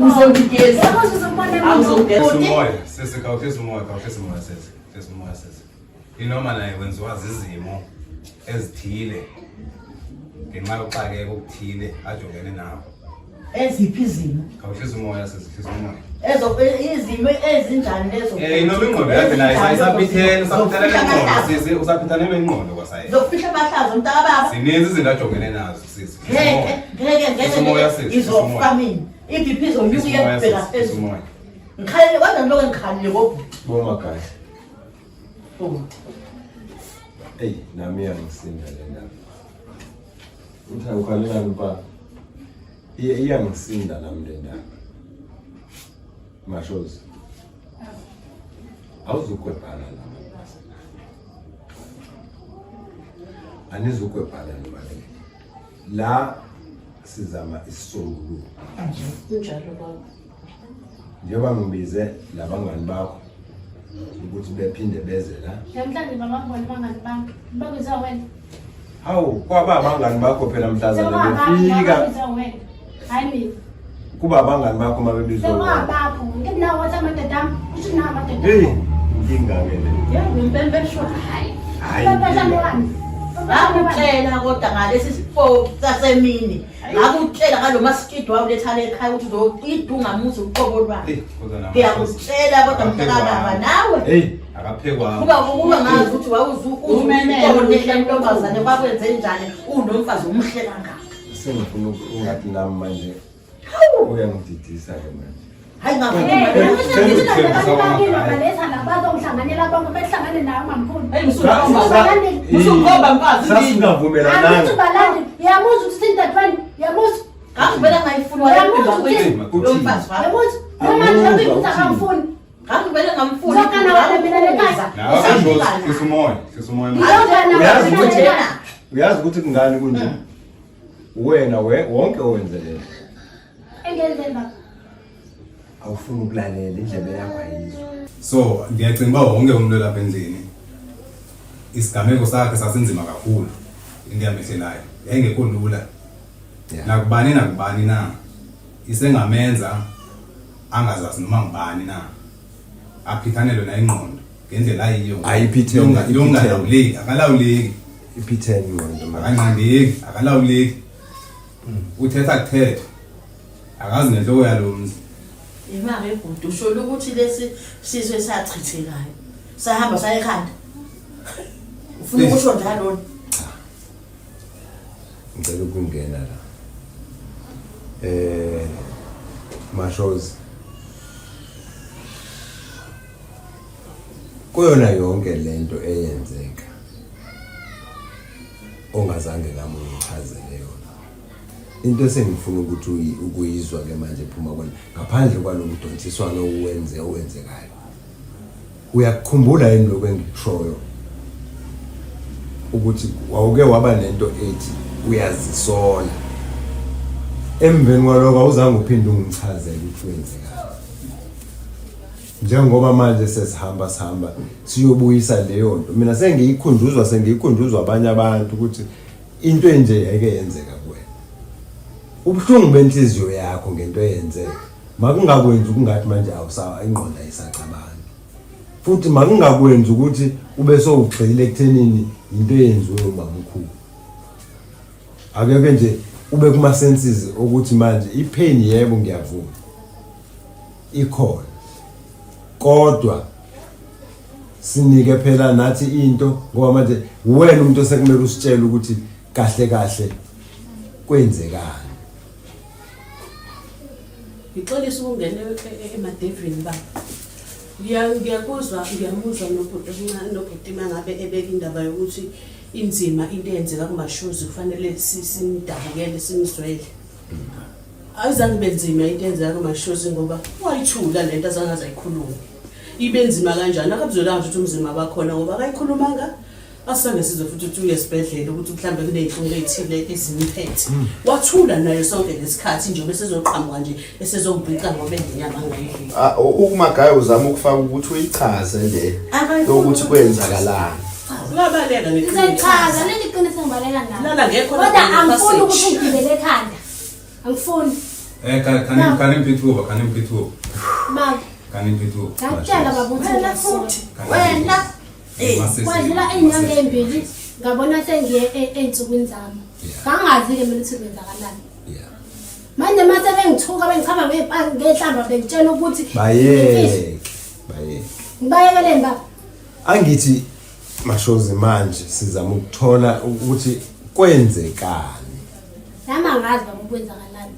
Uzongigeza. Uzongigeza. Awuzongigeza. Hlisa umoya sisi, khawuhlisa umoya, khawuhlisa umoya sisi, hlisa umoya sisi. Inoma naye wenziwa zizimo ezithile ngenxa yokuxakeka okuthile ajongene nawo. Eziphi izimo? Khawuhlisa umoya sisi, hlisa umoya. Ezo izimo ezinjani lezo? Inoma ingqondo yakhe naye isaphithene, usaphithanelwe ingqondo sisi, usaphithanelwe ingqondo kwasayena. Zokufihla amahlazo mntakababa. Zininzi izinto ajongene nazo sisi. Hlisa Ngeke umoya. ngeke ngeke Hlisa umoya sisi, hlisa ngizofa umoya. mina. I-BP izonyuka Hlisa umoya iyebheka sisi, hlisa phezulu. umoya. Ngikhalele kodwa ngilokhu ngikhalile ngobhuti. Bomagaya. Bhuti. Eyi nami iyangisinda le ndaba. Uthi awukhalelani mfana? Iyangisinda nami le ndaba. Mashozi. Awuzukwebhala nabantu basekhaya. Anizukwebhala nobabili. La sizama isisombululo. Kunjalo baba. Njengoba ngibize labangani bakho ukuthi bephinde beze la. Namhlanje babambona abangani bami. Babizwa wena. Hawu, kwaba abangani bakho phela mhlazane befika. Babizwa wena. Hayi mina. Kuba abangani bakho uma bebizwa wena. Sekwabakho. Nginawo wathi amadoda ami. Usho nawo amadoda. Hey, inkinga ke le. Yebo impempeshwa. Hayi. Hayi. Impempeshwane wami. Ngakutshela kodwa ngalesi sifo sasemini. Ngakutshela ngalo masikidi wawuletha ekhaya ukuthi uzoyidunga muzi uqobo lwakhe. Eyi, kodwa nama- Ngiyakutshela kodwa mntakababa nawe. Hey, Akaphekwanga. Kuba ukuba ngazi ukuthi wawuzuukonela intombazane kwakwenze njani unomfazi omuhle kangaka. sengifuna ungathi nami manje uyangididisa ke manje. Hayi Baletha bonke behlangane nawe mamkhulu. Hey usukhomba mfazi ndini. Sasingavumelananga. Angithi balandi, uyamuzwa ukuthi sindadweni, uyamuzwa, Ngangivele ngayifuni wale lo mfazi wakho. uyamuzwa. Noma nje ukuthi akamfuni. Ngangivele ngamfuni. Ngizogana wena mina lekhaya. Nawe Mashozi, hlisa umoya, hlisa umoya. Ngizogana Uyazi wena ukuthi lekhaya. uyazi ukuthi kungani kunje? Wena we wonke owenze lento. Engenzeni baba? Awufuni ukulalela indlebe yakho ayizwa. So ndiyacinga uba wonke umuntu olapha endlini isigameko sakhe sasinzima kakhulu into yamehlelayo yayingekho lula Yeah. nakubani nakubani na isengamenza angazazi noma ngubani na aphithanelwe na ingqondo ngendlela ayiyo Ayiphithene, iphithene. yongalawuleki akalawuleki Iphithene ingqondo manje. akanqandeki akalawuleki uthetha kuthethwa akazi nenhloko yalo mzi Imali ebhuti usho ukuthi lesi sizwe sachithekayo. Sahamba saya ekhanda. Ufuna ukusho njalo. Ngicela ukungena la. Mashozi. Kuyona yonke lento eyenzeka ongazange nami ungichazele yona. Into esengifuna ukuthi ukuyizwa ke manje phuma kona ngaphandle kwalomdonsiswano owenze owenzekayo. Uyakukhumbula yini lokho engikushoyo? Ukuthi wawuke waba nento ethi uyazisola. Emveni kwalokho awuzange uphinde ungichazele ukuthi kwenzekani. Njengoba manje sesihamba sihamba siyobuyisa leyo nto. Mina sengiyikhunjuzwa abanye abantu ukuthi into enje yayike yenzeka kuwena. Ubuhlungu benhliziyo yakho ngento eyenzeka. Makungakwenzi ukungathi manje awusa ingqondo ayisacabangi. Futhi makungakwenzi ukuthi ube sowugxile ekuthenini into eyenziwe ubamkhulu. Akeke nje ube kuma senses ukuthi manje ipain yebo ngiyavuma. Ikhona. Kodwa sinike phela nathi into ngoba manje wena umuntu osekumele usitshele ukuthi kahle kahle kwenzekani. Ngixolisa ukungena emadevini baba. Ngiyakuzwa ngiyamuzwa nobhuti omncane nobhuti mangabe ebeka indaba yokuthi inzima into eyenzeka kumashozi kufanele simdabukele simzwele. Ayizange ibe nzima into eyenzeka kumashozi ngoba wayithula lento azange aze ayikhulume. Ibe nzima kanjani akabuzwelanga ukuthi umzima bakhona ngoba akayikhulumanga. Asange sizwe futhi ukuthi uye esibhedlela ukuthi mhlawumbe kuney'nhlungu ey'thile ezimphethe. Wathula naye sonke lesikhathi nje bese ezoqhamuka nje esezongibhica ngoba engenyama angayidli. Ah, uMagaye uzama ukufaka ukuthi uyichaze le yokuthi kwenzakalani. Uyabaleka ngeqiniso. Ngizoyichaza leli qiniso ngibaleka nalo. Lala ngekho Kodwa lapha angifuni ukuthi passage. ungigibele ekhanda. Angifuni. Khanimiphi ithuba, khanimiphi ithuba, Baba, khanimiphi ithuba. ngakutshela baba ukuthi Wena ngiyasola. futhi wena Masisi, Kwadlula iy'nyanga ey'mbili ngabona sengiye ey'nsukwini zami. Ngangazi-ke mina ukuthi kwenzakalani. Yeah. Manje mase bengithuka bengichama ngey'nhlamba bengitshela ukuthi Bayeke. Bayeke. Ngibayekeleni baba. Angithi Mashozi manje sizama ukuthola ukuthi kwenzekani. Nami angazi baba ukwenzakalani.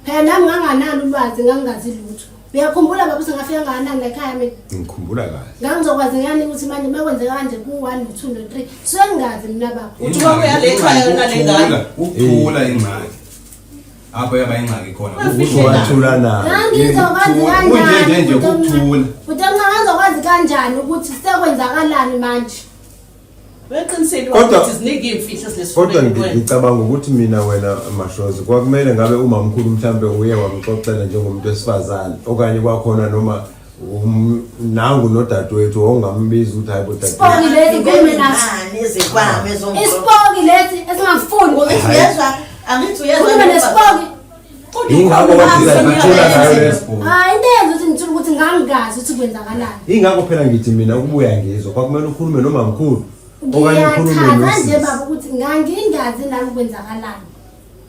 Phela nami nganganalo ulwazi ngangingazi lutho. Uyakhumbula baba ukuthi ngafika ngakanani la ekhaya mina? Ngikhumbula kahle. Ngangizokwazi ngani ukuthi manje uma kwenzeka kanje ku-1 no-2 no-3 suke ngingazi mina baba. Uthi wabuya le ekhaya nale ngane. Ukuthula ingxaki. Apho yaba ingxaki khona. Ukuthi wathula naye. Ngangizokwazi kanjani? Kunje nje ukuthula. Bhuti omncane ngangizokwazi kanjani ukuthi sekwenzakalani manje? Uyaqinisile Kodwa- ukuthi ziningi iy'mfihlo Kodwa ezinesifubeni kuwena. ngicabanga ukuthi mina wena Mashozi kwakumele ngabe umamkhulu mhlambe uye wamxoxela njengomuntu wesifazane okanye kwakhona noma nangu nodadewethu wawungambiza ukuthi hayi bo dadewethu. Isipoki lesi kume naso. Ngane ezekwami ezongixoxa. Isipoki lesi esingakufuni. Angithi uyezwa, angithi uyezwa. Khuluma nesipoki. Yingakho wathi ngithula nayo lesibhoki. Hayi into eyenza ukuthi ngithule ukuthi ngangingazi ukuthi kwenzakalani. Yingakho phela ngithi mina ukubuya ngizwa kwakumele ukhulume nomamkhulu okanye ukhulume Ngiyachaza nje nosisi. baba ukuthi ngangingazi nami kwenzakalani.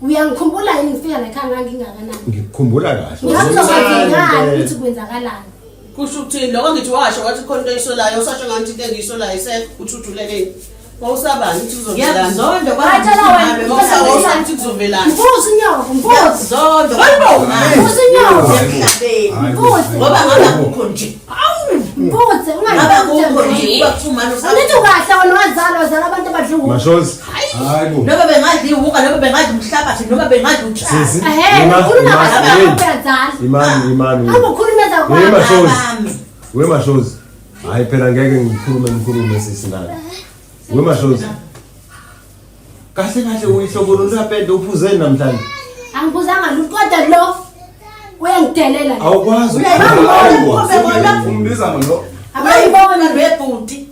Uyangikhumbula yini ngifika la ekhaya ngangingakanani? Ngikukhumbula kahle. Ngangizokwazi ngani Impela. ukuthi kwenzakalani? Kusho ukuthini lokho ngithi washo wathi khona into oyisolayo usasho ngathi into engiyisolayo isekho uthi uthuleleni. Wawusabani ukuthi kuzovelani? Ngiyakuzonda Watshela wena. Wawusaba ukuthi kuzovelani? Mbuzi unyoko, mbuzi. Ngiyakuzonda. Mbuzi unyoko. Emhlabeni. Mbuzi. Ngoba ngabe akukho nje. Mbuzi Ngabe akukho nje ungathi kuba kuthiwa umane Angithi ukahle wena wazala wazala abantu abadlungu. Mashozi, Hayi bo. Noma bengadla iwuka, noma bengadla umhlabathi, noma bengadla utshani. sisi. Ehhe, ima- ukhuluma ima- kahle hey, baba uyazala. Imani, imani. Hamba ukhulume Hey zakwami. Mashozi. Bami. We Mashozi. Hayi phela ngeke ngikhulume ngikhulume sisi nani. We Mashozi. Kahle kahle uyihlobo lolapende uphuzeni namhlanje. Angibuzanga lutho kodwa lo uyangidelela. Awukwazi. Uyayibona Umbiza ngalo. Abangiboni webhuti.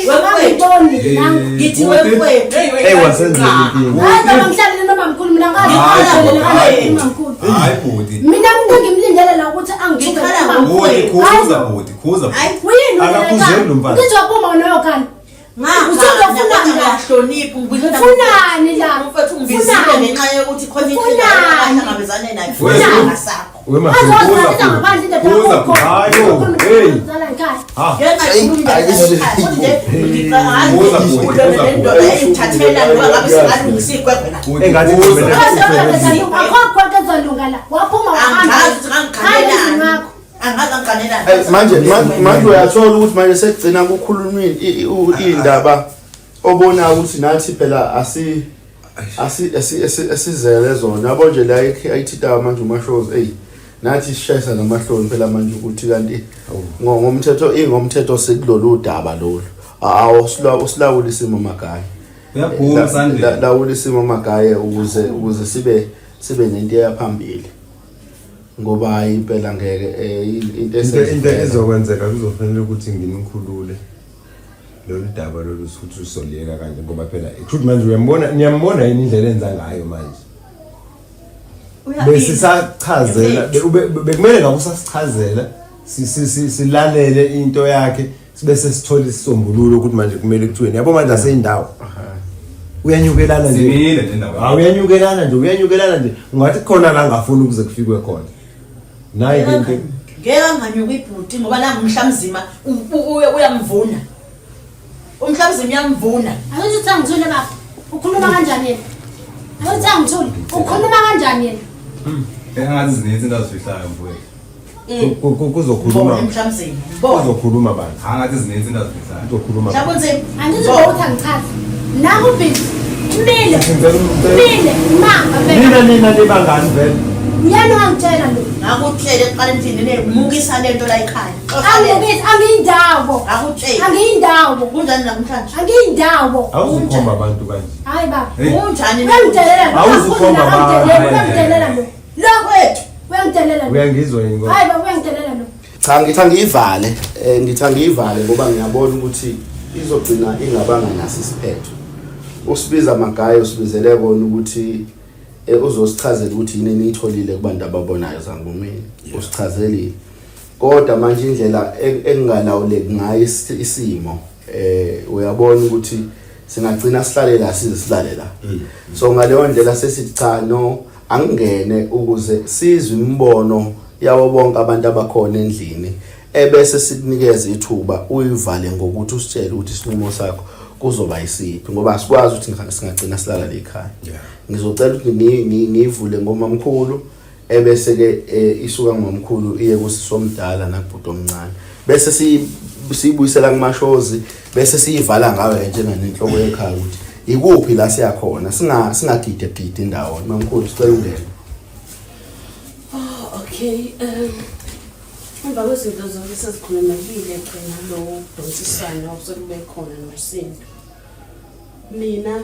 Wemfowethu. abangiboni nangu. Ngithi wemfowethu. Hey wasenzela inkinga. Hayi baba ngihlale noma mkhulu mina ngazi ngihlale kanje mamkhulu. Hayi bhuti. Mina umuntu engimlindele la ukuthi angithuke Ngikhala mamkhulu. Bhuti khuza bhuti khuza. Hayi Uyini Akakhuzeli lo mfana. Ngithi waphuma wena uyokhala. Ngakhala ngiyahlonipha ngibuyela Ufunani la? Mfowethu ngibizile Ufunani? ngenxa yokuthi khona inkinga Ufunani? ahlangabezane nayo. Ufunani? Sakho. We Mashozi. Azozalisa ngaphandle indoda Khuza, yakho. Hayi bo. Hey. Uzala ekhaya. Ha. Engathi kumele- Akho konke ezolunga la. Waphuma wahamba. Hamba endlini wakho. Hey, manje manje uyathola ukuthi manje sekugcina kukhulunywa iy'ndaba obona ukuthi nathi phela asi asi asi esizele zona yabo nje la ayithintayo manje umashows ey nathi sishayisa namahloni phela manje ukuthi kanti ngomthetho ingomthetho sekulolu daba lolu awu usilawula isimo magaye Uyaphuma esandleni. lawula isimo magaye ukuze sibe nento eyaphambili ngoba hayi impela ngeke into Into into ezokwenzeka kuzofanele ukuthi nginikhulule lolu daba lolu futhi usoliyeka kanje ngoba phela kushuthi manje uyambona niyambona yini indlela enza ngayo manje besisachazela bekumele ngabe usasichazela silalele into yakhe sibe sesithola isisombululo ukuthi manje kumele kuthiweni yabo manje aseyindawo uyanyukelana nje Simile nje indaba. Hawu, uyanyukelana nje uyanyukelana nje ungathi khona la ngafuni ukuze kufikwe khona nayi ke into Ngeke anganyuka ibhuti ngoba nangu umhlamzima uyamvuna. Umhlamzima uyamvuna. Akuthi uthi angithule baba. Ukhuluma kanjani yena? Akuthi angithule. Ukhuluma kanjani yena? Engathi zininzi into azifihlayo mfowethu. Kuzokhuluma Mbona emhlamzima. Mbona. kuzokhuluma bantu Angathi zininzi into azifihlayo. kuzokhuluma bantu. Mhlawumbe Angithi ukuthi angichaze. Nangu busy. Mile. Mile. Manga nina phela. nina nibangani vele Uyena ongitshela lo. Ngakutshela ekuqaleni ukuthi nemukisa lento la ekhaya. Angibukisi angiyindawo. Ngakutshela. Angiyindawo. Kunjani namhlanje? Angiyindawo. awuzukhomba abantu kanje Hayi baba. Hey. Kunjani? Uyangidelela lo. Awuzukhomba abantu. Uyangidelela lo. Lo Wethu. uyangidelela lo. uyangizwa yini kodwa? Hayi baba uyangidelela lo. Cha ngithi angiyivale ngithi angiyivale ngoba ngiyabona ukuthi izogcina ingabanga naso isiphetho. Usibiza magaye usibizele kona ukuthi uzosichazela ukuthi yini eniyitholile kubantu ababonayo zangomeni. Usichazelile. Kodwa manje indlela engingalawuleki ngayo isimo uyabona ukuthi singagcina sihlale la size silale la. So ngaleyo ndlela sesithi cha no angingene ukuze sizwe imibono yawo bonke abantu abakhona endlini ebese sikunikeza ithuba uyivale ngokuthi usitshele ukuthi isinqumo sakho kuzoba isiphi ngoba asikwazi ukuthi singagcina silala le ekhaya. Ngizocela ukuthi ngiyivule ngomamkhulu ebese ke eh, isuka ngomkhulu iye kusisomdala nakubhuti omncane bese siyibuyisela kumashozi bese siyivala ngawe ke njenganenhloko yekhaya ukuthi ikuphi la siyakhona singa singagide gide indawo mamkhulu sicela ungene Oh, okay um emva kwezinto zonke sezikhulumekile gcina lo kudonsisana osekube khona nomsindo mina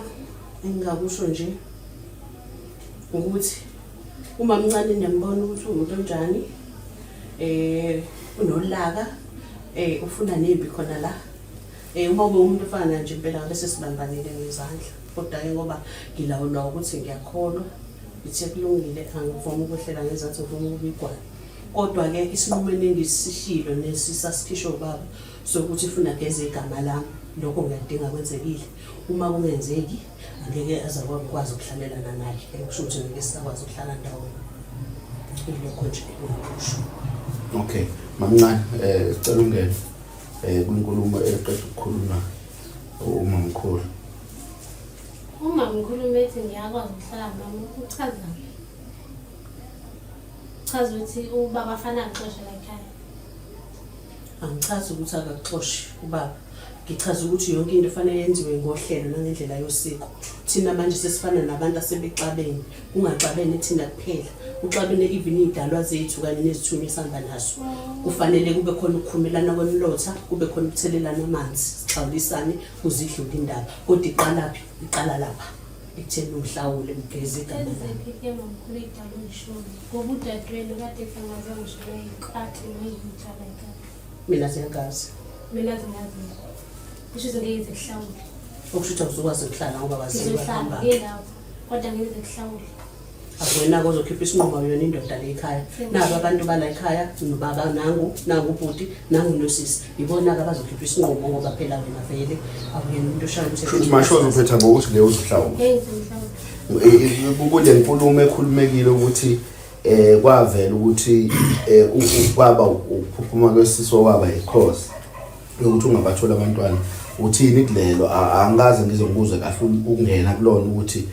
engingakusho nje ukuthi umamncane niyambona ukuthi uwumuntu onjani eh unolaka eh ufuna nempi khona la eh uma ube umuntu ofana nje impela ngabe sesibambanile ngezandla kodwa ke ngoba ngilawulwa ukuthi ngiyakholwa ngithe kulungile angivumi ukwehlela ngezansi ngivuma ukuba igwala kodwa-ke isinqumo enengisishilo nesisasikhishwe ubaba sokuthi funa geze igama lami lokho ngiyadinga kwenzekile uma kungenzeki angeke aze akwazi ukuhlalelana naye kusho ukuthi ngeke sisakwazi ukuhlala ndawonye ilokho nje engingakusho okay mamncane eh sicela ungene eh kwinkulumo eqeda ukukhuluma umamkhulu Umamkhulu methi ngiyakwazi ukuhlala noma uchazani chaza ukuthi ubaba afana angixoshe la ekhaya Angichazi ukuthi akakuxoshi ubaba. Ngichaza ukuthi yonke into fanele yenziwe ngohlelo nangendlela yosiko. Thina manje sesifana nabantu asebexabene, kungaxabene thina kuphela. Kuxabene even iy'dalwa zethu kanye nezithunywa esihamba nazo. Kufanele kube khona ukukhumelana kwemilotha, kube khona ukuthelelana amanzi, sixhawulisane kuze idlule indaba. Kodwa iqalaphi? Iqala lapha ekutheni ungihlawule ngigeze igama lami. Eziphi ke mamkhulu iy'dalwa oyishoyo? Ngoba udadewenu kade ethi angaze ngisho ikati noyinja la ekhaya. Mina ziyagazi. Mina zingazi. Kusho ukuthi ngeke ngize kuhlawule. Okusho ukuthi awuzukwazi ukuhlala ngoba waziwa Ngizohlala hamba. ngiye lapho. Kodwa ngeke ngize kuhlawule. Akuwena-ke ozokhipha isinqumo awuyona indoda le ekhaya. Naba abantu bala ekhaya nobaba nangu nangu ubhuti nangu nosisi. Ibona-ke abazokhipha isinqumo ngoba phela wena vele awuyena umuntu oshaya umthetho. Shuthi mashozi uphetha ngokuthi leyo uzohlawula. Ngeke ngize ngihlawule. Kule nkulumo ekhulumekile ukuthi eh kwavela ukuthi eh kwaba ukuphuphuma kwesiso kwaba yicause yokuthi ungabathola abantwana uthini kulelo angikaze ngize ngikuzwe kahle ukungena kulona ukuthi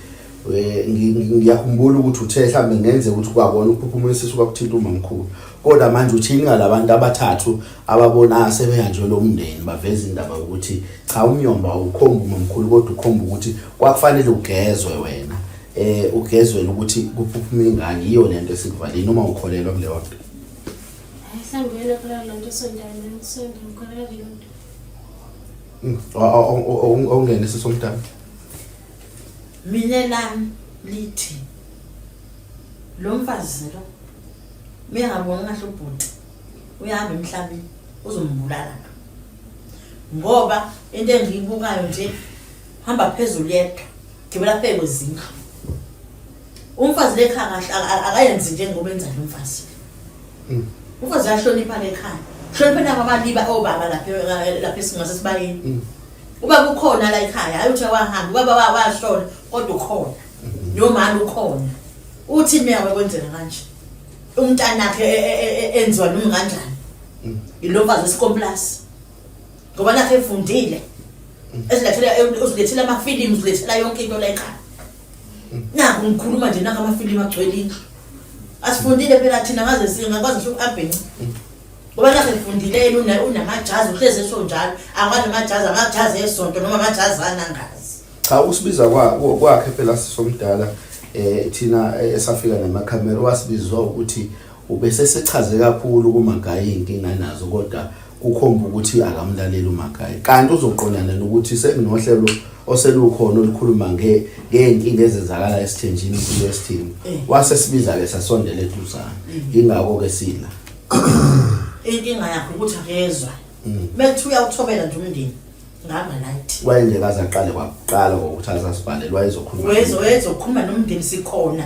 eh, ngiyakhumbula ukuthi uthe mhlawumbe ngenze ukuthi kwakona ukuphuphuma kwesisu kwakuthinta umamkhulu kodwa manje uthini ngalabantu abathathu ababona ah, sebehanjwe lo mndeni baveza indaba yokuthi cha umnyomba awukhombi umamkhulu kodwa ukhomba ukuthi kwakufanele ugezwe wena eh ugezwela ukuthi kuphuphume ingane yiyo lento esikuvalile noma ukholelwa kuleyo nto Hayi mhlawumbe uyena okholelwa kuleyo nto osontayo mina ngisonta ngikholelwa kuleyo nto. Mm, awungene sisomdala Mina lami lithi lo mfazi lo mengaboni kahle ubhuti uyahamba emhlabeni uzombulala lo ngoba into engiyibukayo nje hamba phezulu yedwa gibela phe kwezindlu umfazi lekhaya kahle akayenzi njengoba enza lo mfazi mm. umfazi uyahlonipha lekhaya hlonipha nabo abaliba obaba lapha lapha esingasesibayeni mm. ubaba ukhona la ekhaya hayi uthi wahamba ubaba washona kodwa ukhona mm. nomama ukhona uthi mina kwenzeka kanje umntanakhe e, e, e, enziwa noma kanjani ilo mfazi wesikomplasi ngoba nakhe efundile ezilethela uzilethela amafilimu uzilethela yonke into la ekhaya naku ngikhuluma nje naka amafilimu agcwele indlu asifundile phela thina ngaze singakwazi ngisho ukuabhenca ngoba nakhe efundile yena unamajazi uhlezi esho njalo akanamajazi amajazi esonto noma amajazi anangazi cha usibiza kwakhe phela sisomdala eh thina eh, esafika namakhamera wasibizwa ukuthi Ubesesechaze kakhulu kuMagaye iy'nkinga anazo kodwa kukhomba ukuthi akamlaleli uMagaye. Kanti uzoqondana nokuthi sekunohlelo oselukhona olukhuluma ngey'nkinga ezenzakala esithenjini impilo yesithembu. Eh. Wase sibiza-ke sasondela eduzane. Yingakho-ke sila. Inkinga yakhe ukuthi akezwa. Mekuthiwa uyawuthobela nje umndeni ngaba light. Wayengeke aze aqale kwakuqala ngokuthi azasibhalele wayezokhuluma. Wezokhuluma nomndeni sikhona.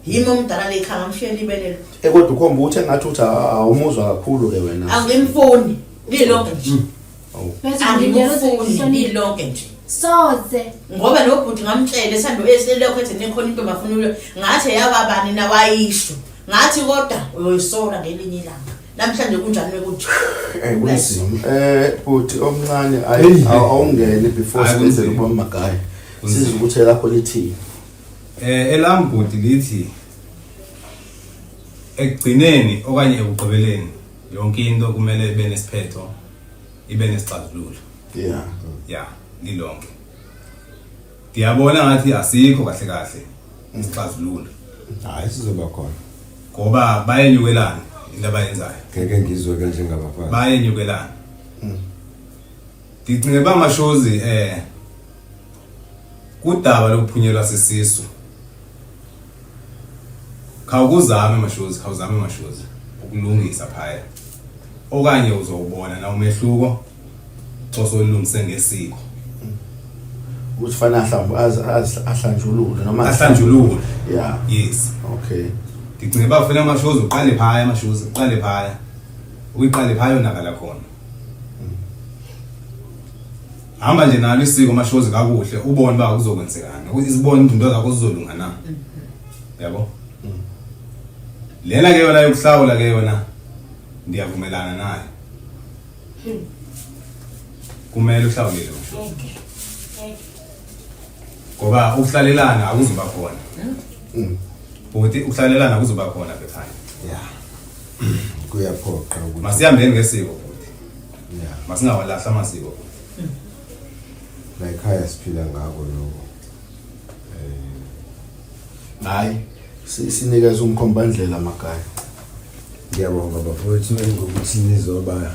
Yimi omdala lekhaya ngamshiyela ibelelo. Eh kodwa ukhomba ukuthi engathi uthi awumuzwa kakhulu ke wena. Angimfuni lilonke nje. Mm. Awu. Angimfuni lilonke nje. Soze. Ngoba lo bhuti ngamtshela esando eselokho ethi nekhona into mafuna uyo ngathi yababani na wayisho. Ngathi kodwa uyoyisola ngelinye ilanga. Namhlanje kunjani ukuthi Eh kunzima. Eh bhuti omncane ayi awungene before sikwenzele ukuba magaya. Sizwe ukuthi elakho lithini. Eh elam bhuti lithi Ekugcineni okanye ekugqibeleni yonke into kumele ibe nesiphetho, ibe nesixazululo. Yeah. Ya, lilonke. Ndiyabona ngathi asikho kahle kahle isixazululo. Hayi sizoba khona. Ngoba bayenyukelana into abayenzayo. Ngeke ngizwe ke njengabafazi. Bayenyukelana. Ndicinge uba Mashozi eh kudaba lokuphunyelwa sisisu. Khawukuzame Mashozi, khawuzame Mashozi ukulungisa phaya. Okanye uzowubona na umehluko xa solungise ngesiko. Ukuthi fanele ahlambu ahlanjululwe noma ahlanjululwe. Yeah. Yes. Okay. Ndicinge uba kufanele Mashozi uqale phaya Mashozi, uqale phaya. Uyiqale phaya yonakala khona. Hamba nje nalo isiko Mashozi kakuhle ubone uba kuzokwenzekani. Izibone izinto zakho zizolunga na. Yabo? Lena ke yona yokuhlawula ke yona ndiyavumelana nayo. Kumele uhlawulele Mashozi. Ngoba ukuhlalelana akuzuba khona. Bhuti ukuhlalelana akuzuba khona apha ekhaya. Yeah. Kuyaphoqa ukuthi Masihambeni ngesiko bhuti. Yeah. Masingawalahla amasiko bhuti. La ekhaya siphila ngako lokho. Hayi sinikeza umkhombandlela Magaye. Ngiyabonga bafowethu ngokuthi nizoba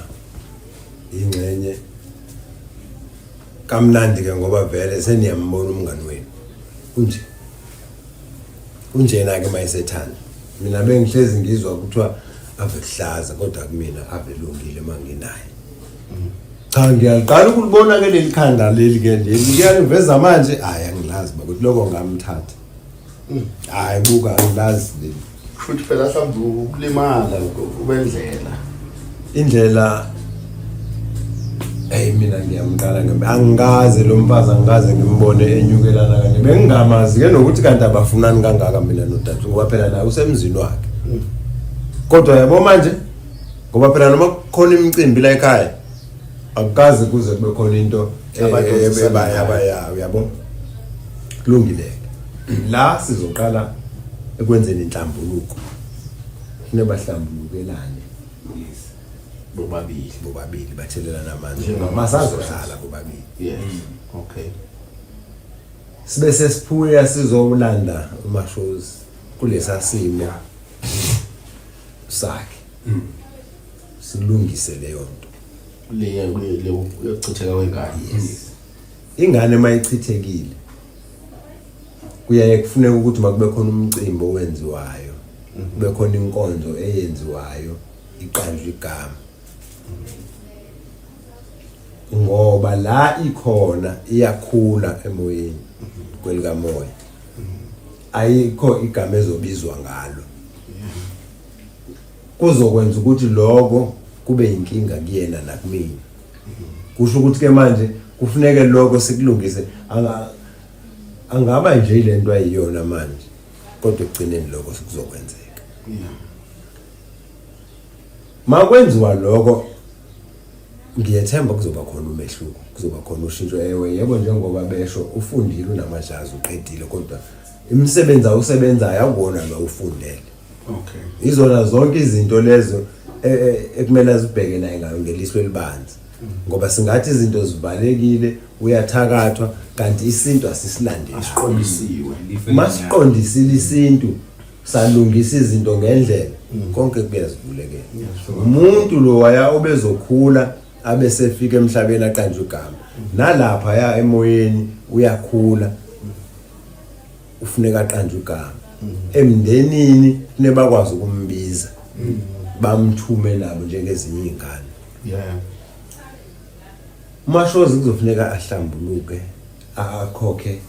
ingxenye kamnandi ke ngoba vele seniyambona umngani wenu. Kunje. Kunjena ke mayisethanda. Mina bengihlezi ngizwa kuthiwa ave kuhlaza kodwa kumina ave lungile manginaye. Cha ngiyaqala ukulibona ke leli khanda leli ke leli ngiyaliveza manje hayi angilazi bakuthi lokho ngamthatha. Hayi buka angilazi leli. Futhi phela mhlawumbe ukulimala kubendlela. Indlela Hey mina ngiyamqala ngempela angikaze lo mfazi angikaze ngimbone enyukelana kanje bengingamazi ke nokuthi kanti abafunani kangaka mina nodade ngoba phela naye usemzini wakhe kodwa yabo manje ngoba phela noma kukhona imicimbi la ekhaya akukaze kuze kube khona into Abadonsisana uyabo kulungile la sizoqala ekwenzeni inhlambuluko kunebahlambulukelane Bobabili. Bobabili bathelelana amanzi Njengoba masazohlala bobabili. Yes. Okay. Sibe sesiphuya sizowulanda uMashozi kulesa simo sakhe. Silungise leyo nto. Le le yokuchitheka kwengane. Yes. Ingane mayichithekile kuyaye kufuneka ukuthi makube khona umcimbi owenziwayo, kube khona inkonzo eyenziwayo iqanjwe igama. Ngoba la ikhona iyakhula emoyeni kwelikamoya. Ayikho igama ezobizwa ngalo. Kuzokwenza ukuthi lokho kube inkinga kuyena nakumina. Kusho ukuthi ke manje kufuneke lokho sikulungise angaba nje lento ayiyona manje kodwa ekugcineni lokho sikuzokwenzeka. Makwenziwa lokho ngiyethemba kuzoba khona umehluko, kuzoba khona ushintsho. Ewe yebo njengoba besho ufundile unamajazi uqedile kodwa imisebenzi awusebenzayo akuwona lo ufundele. Okay. Izona zonke izinto lezo ekumele azibheke naye ngayo ngeliso elibanzi. Ngoba singathi izinto zivalekile uyathakathwa kanti isintu asisilandeli. Asiqondisiwe. Masiqondisile isintu salungisa izinto ngendlela konke kuyazivulekela. Umuntu lo waya obezokhula abe sefika emhlabeni aqanjwe igama. Nalapha ya emoyeni uyakhula ufuneka aqanjwe igama. Emndenini kufanele bakwazi ukumbiza. Bamthume nabo njengezinye izingane. Yeah. UMashozi kuzofuneka ahlambuluke akhokhe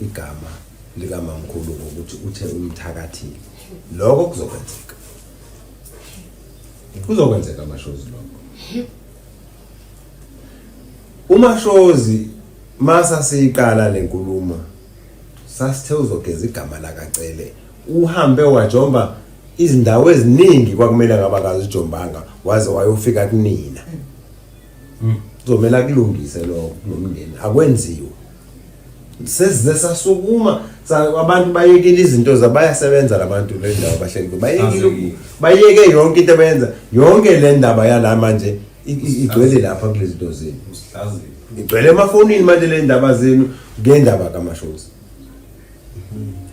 igama likamamkhulu ngokuthi uthe umthakathile. Lokho kuzokwenzeka. Kuzokwenzeka Mashozi lokho. UMashozi masa siyiqala lenkulumo sasithe uzogeza igama lakaCele uhambe wajomba izindawo eziningi kwakumele ngabe akazijombanga waze wayofika kunina. Kuzomela kulungise lokho kulomndeni akwenziwe. Sesize sasukuma abantu bayekile izinto zabayasebenza labantu le ndawo bahleli kuyo. Bayekile bayeke yonke into abayenza yonke le ndaba yala manje igcwele lapha kulezi zinto zenu. Igcwele emafonini manje le ndaba zenu ngendaba kaMashozi.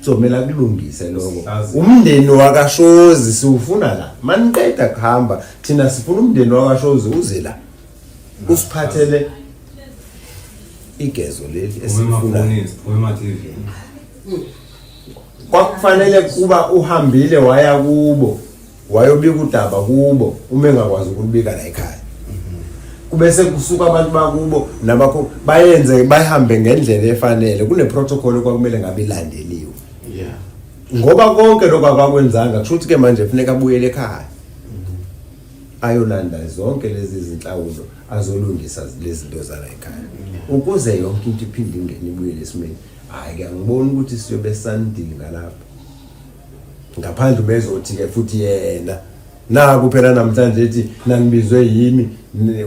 So kumele akulungise lokho. Umndeni wakashozi siwufuna la. Maniqeda kuhamba thina sifuna umndeni wakashozi uze la. Usiphathele igezo leli esilifunayo. Kwakufanele kuba uhambile waya kubo wayobika udaba kubo uma engakwazi ukulubika la ekhaya. Kube sekusuka abantu bakubo nabakho bayenze bahambe ngendlela efanele kune protocol okwakumele ngabe ilandeliwe. Yeah. Ngoba konke lokho akakwenzanga kusho ukuthi ke manje kufuneka abuyele ekhaya. Ayolanda zonke lezi zinhlawulo azolungisa lezi zinto zala ekhaya. Ukuze yonke into iphinde ingene ibuyele esimeni. Hayi ke angiboni ukuthi siyobe sandinga lapho. Ngaphandle ubezothi ke futhi yena naku phela namhlanje ethi nanibizwe yimi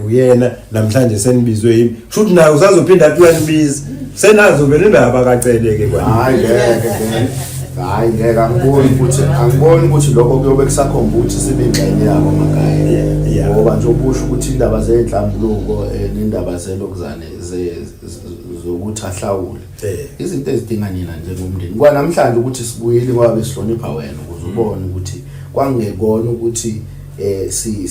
uyena namhlanje senibizwe yimi kusho ukuthi naye usazophinda athi uyanibiza senazo vele indaba akaceleke kwa hayi ngeke ngeke hayi ngeke angiboni ukuthi angiboni ukuthi lokho kuyobe kusakhomba ukuthi sibe ingxenye yabo makaya ngoba nje ubusho ukuthi indaba zezinhlambuluko eh, nendaba zelokuzane zokuthi ahlawule eh. izinto ezidinga nina njengomndeni kwanamhlanje ukuthi sibuyile ngoba besihlonipha wena ukuze ubone ukuthi kwangekona ukuthi eh si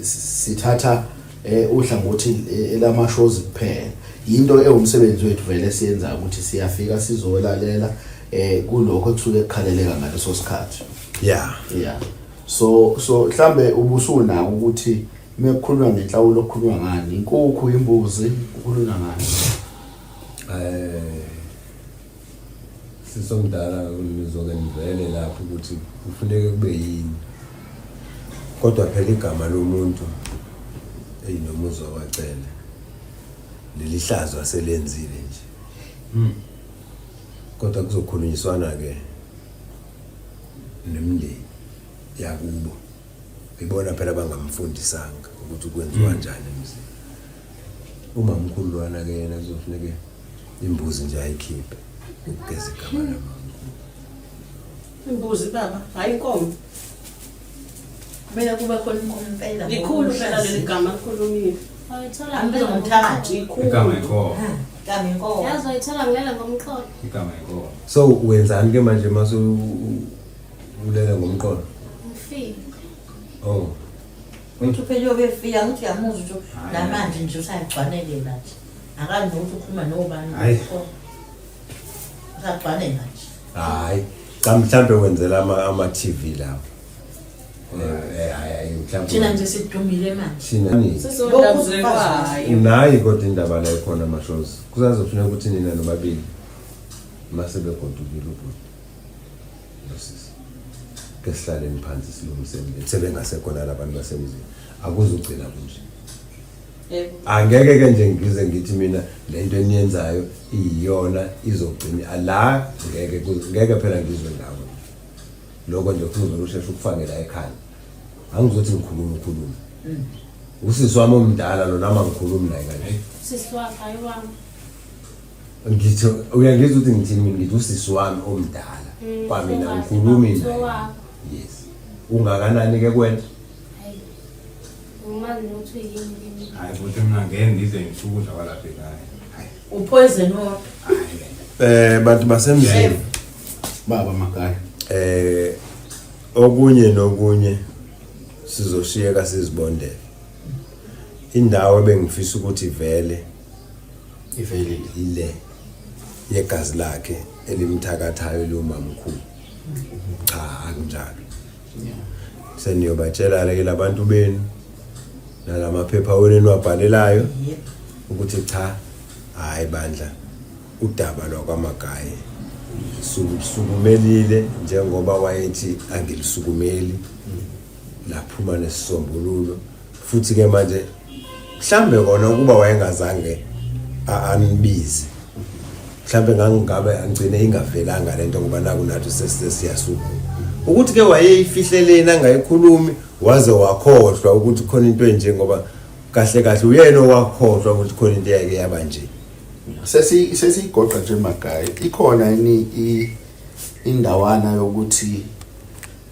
sithatha eh uhlangothi eh, elamashozi kuphela into ewumsebenzi wethu vele siyenza ukuthi siyafika sizolalela eh kulokho ekusuke kukhaleleka ngaleso sikhathi yeah yeah so so mhlambe ubusunako ukuthi mekukhulunywa ngenhlawulo okukhulunywa ngani inkukhu imbuzi kukhulunywa ngani Eh sisomdala nizoke nivele lapho ukuthi kufuneke kube yini. Kodwa phela igama lomuntu eyi nomuzwa wacele leli hlazo aselenzile nje. Hmm. Kodwa kuzokhulunyiswana ke nemndeni yakubo. Ibona phela abangamfundisanga ukuthi kwenziwa hmm. kanjani emzini. Umamkhulu lwana ke yena kuzofuneke imbuzi nje ayikhiphe ukugeza igama lamamkhulu. Imbuzi baba, hayi inkomo. Kumele kube khona inkomo impela. Likhulu phela leli gama likhulumile. Wayithola Ambiza ngomthakathi. Likhulu. Igama inkomo. Igama inkomo. Yazi wayithola ngilele ngomqolo. Igama inkomo. So wenzani ke manje mase ulele ngomqolo? Ngifile. Oh. Uthi phela uyobe efika ngithi uyamuzwa ukuthi namanje nje usayigcwanelela nje. Akazi nokuthi ukhuluma nobani. Hhayi. Usagcwanela nje. Hayi. Cha mhlambe wenzela ama ama TV lapho. Eh eh hayi mhlambe. Thina nje sidumile manje. Thina Sisondabuzekwayo. nayi kodwa indaba la ikhona mashozi. Kusazofuneka ukuthi nina nobabili mase begodukile ubhuti. Nosisi. Ke sihlaleni phansi silungiseni le. Sebengasekhona labantu basemzini. Akuzugcina kunje. Yebo. Angeke ke nje ngize ngithi mina lento eniyenzayo iyiyona izogcina la ngeke ngeke phela ngizwe ngawe. Lokho nje kufuze usheshe ukufake la ekhanda. Angizothi ngikhuluma ukhuluma. Usisi wami omdala lo nami angikhulumi naye kanje. Sisi wakho hayi wami. Ngithi uyangizwa ukuthi ngithini mina ngithi usisi wami omdala. Mm, Kwamina so angikhulumi kahle, naye. wakho. Yes. Ungakanani ke kuwena? Hayi. Ngimazi nokuthi uyini kimi. Hayi futhi mina ngeke ngidle ngisho ukudla kwalapha ekhaya. Hayi. Upoison wodwa. Hayi. Eh bantu basemzini baba makaya eh okunye nokunye sizoshiyeka sizibondele. Indawo ebengifisa ukuthi vele ivelile ile yegazi lakhe elimthakathayo lomamkhulu. Cha akunjalo. Seniyobatshela ke labantu benu nalamaphepha wenu eniwabhalelayo Yebo. ukuthi cha hayi bandla udaba lwakwamagaye sukumelile njengoba wayethi angilisukumeli laphuma nesisombululo futhi ke manje mhlambe kona ukuba wayengazange anibize mhlambe ngangingabe angigcine ingavelanga lento ngoba naku nathi sesiyasuka ukuthi ke wayeyifihleleni angayikhulumi waze wakhohlwa ukuthi khona into enje ngoba kahle kahle uyena owakhohlwa ukuthi khona into eyake yaba nje. Sesi sesigoqa nje Magayi. Ikhona yini indawana yokuthi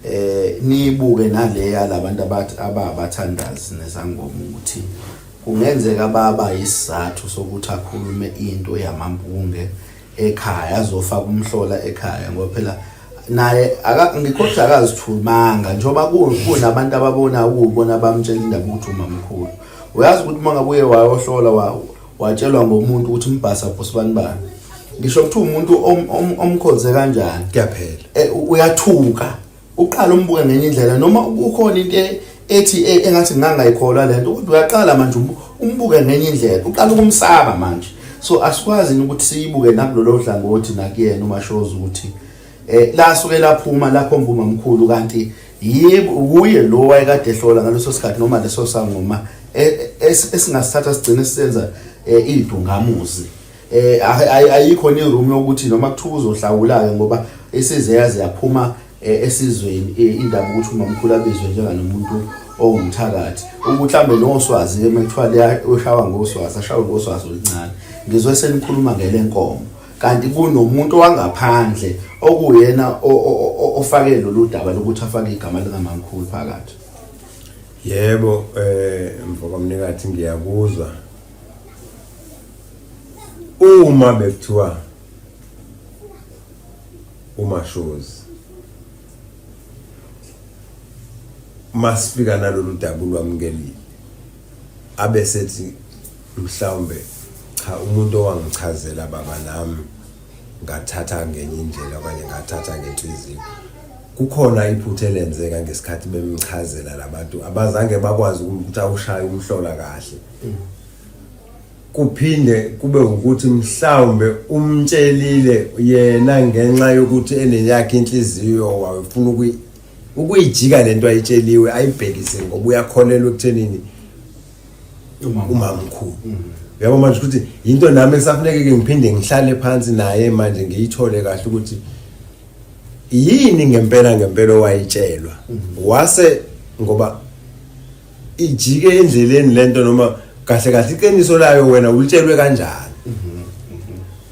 eh nibuke naleya labantu abathi ababathandazi nezangoma ukuthi kungenzeka baba isizathu sokuthi akhulume into yamampunge ekhaya azofaka umhlola ekhaya ngoba phela naye ngikhohlwa akazithumanga njengoba kunabantu ababona ukubona bamtshela indaba ukuthi umamkhulu uyazi ukuthi uma ngabe uye wayohlola watshelwa ngomuntu ukuthi umbhasa phosibani bani ngisho kuthiwa umuntu omkhonze kanjani kuyaphela eh, uyathuka uqala umbuke ngenye indlela noma kukhona into e, ethi e, engathi ngangayikholwa lento kodwa uyaqala manje umbuke ngenye indlela uqala ukumsaba manje so asikwazi ukuthi siyibuke nakulolo hlangothi nakuyena umashozi ukuthi eh la suke laphuma lakhomba umamkhulu kanti yebo uye lo wayekade ehlola ngaleso sikhathi noma leso sangoma e, esingasithatha sigcine sisenza eh, idungamuzi eh ayikho ni room yokuthi noma kuthiwa uzohlawula ke ngoba isize yaze yaphuma eh, esizweni eh, indaba ukuthi umamkhulu abizwe njenganomuntu owumthakathi ukuthi mhlambe noswazi ke mekuthiwa leya ushawa ngoswazi ashawe ngoswazi oluncane ngizwe senikhuluma ngelenkomo kanti kunomuntu wangaphandle okuyena ofake lolu daba lokuthi afake igama likamamkhulu phakathi yebo eh mfokamnikathi ngiyakuzwa uma bekuthiwa umashozi masifika nalolu daba ulwamukelile abe sethi mhlawumbe cha umuntu owangichazela baba nami ngathatha ngenye indlela okanye ngathatha ngenhliziyo kukhona iphutha elenzeka ngesikhathi bemchazela labantu abazange bakwazi ukuthi awushaye umhlola kahle kuphinde kube ukuthi mhlawumbe umtshelile yena ngenxa yokuthi eneyakhe inhliziyo wayefuna ukuyijika lento ayitsheliwe ayibhekise ngoba uyakholelwa ekuthenini umamkhulu uyabo manje ukuthi into nami ekusafuneke ke ngiphinde ngihlale phansi naye manje ngiyithole kahle ukuthi yini ngempela ngempela owayitshelwa wase ngoba ijike endleleni lento noma kahle kahle iqiniso layo wena ulitshelwe kanjani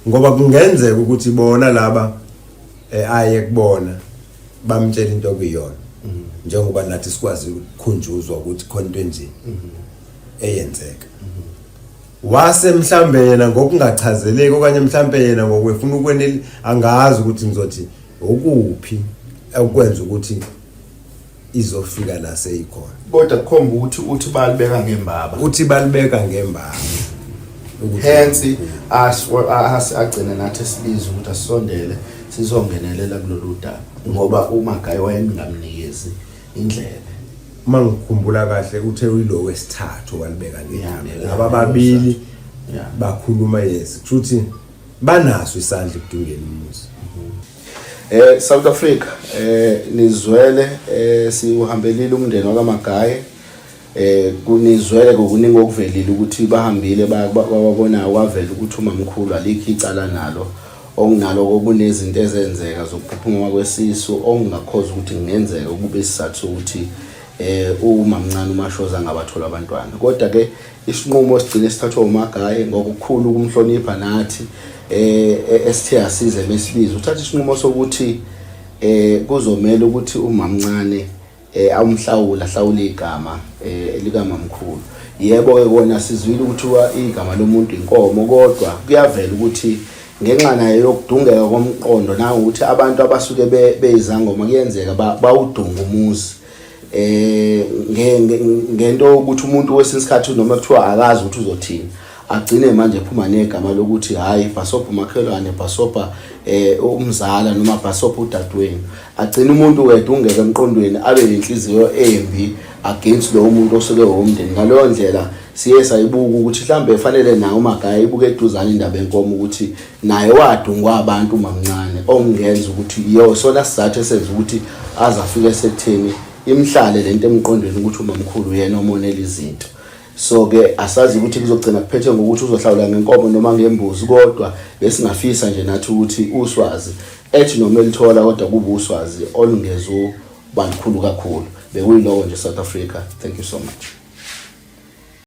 ngoba kungenzeka ukuthi bona laba eh, aye kubona bamtshela into okuyiyona njengoba nathi sikwazi ukukhunjuzwa ukuthi khona into enje eyenzeka wase mhlambe yena ngokungachazeleki okanye mhlambe yena ngokwefuna ukweneli angazi ukuthi ngizothi okuphi okwenza ukuthi izofika la seyikhona kodwa kukhomba ukuthi uthi balibeka ngembaba uthi balibeka ngembaba hence agcine nathi sibiza ukuthi asondele sizongenelela kulolu daba ngoba uMagayi wayengamnikezi indlebe uma ngikhumbula kahle uthe uyilo wesithathu walibeka ngembaba laba babili bakhuluma yes kushuthi banaso isandla ekudungeni umuzi Eh South Africa eh nizwele eh siuhambelile umndeni wakaMagaye eh kunizwele kokuningi okuvelile ukuthi bahambile bababona kwavela ukuthi umamkhulu alikho icala nalo okunalo kokunezinto ezenzeka zokuphuphuma kwesisu okungakhoza ukuthi kungenzeka ukube isizathu sokuthi eh umamncane uMashoza angabathola abantwana kodwa ke Isinqumo sigcine sithathwa uMagaye ngokukhulu ukumhlonipha nathi eh, eh esithe asize mesibizo uthatha isinqumo sokuthi eh kuzomela ukuthi umamncane eh awumhlawula hlawula igama eh likamamkhulu yebo ke kona sizwile ukuthi igama lomuntu inkomo kodwa kuyavela ukuthi ngenxa nayo yokudungeka komqondo nangokuthi abantu abasuke beyizangoma kuyenzeka bawudunga umuzi eh ngento ukuthi umuntu wesinye isikhathi noma kuthiwa akazi ukuthi uzothini agcine manje ephuma negama lokuthi hayi bhasobha umakhelwane bhasobha eh umzala noma bhasobha udadewenu agcine umuntu wedwa ungeke emqondweni abe nenhliziyo embi against lowo muntu osuke womndeni ngaleyo ndlela siye sayibuka ukuthi mhlambe fanele naye umagaya ibuke eduzane indaba enkomo ukuthi naye wadungwa abantu mamncane okungenza ukuthi yo sona sizathu esenza ukuthi aze afike sekutheni imhlale lento emqondweni ukuthi umamkhulu uyena omonela izinto so ke asazi ukuthi kuzogcina kuphethe ngokuthi uzohlawula ngenkomo noma ngembuzi kodwa besingafisa nje nathi ukuthi uswazi ethi noma elithola kodwa kube uswazi olungezu balukhulu kakhulu bekuyiloko nje South Africa thank you so much.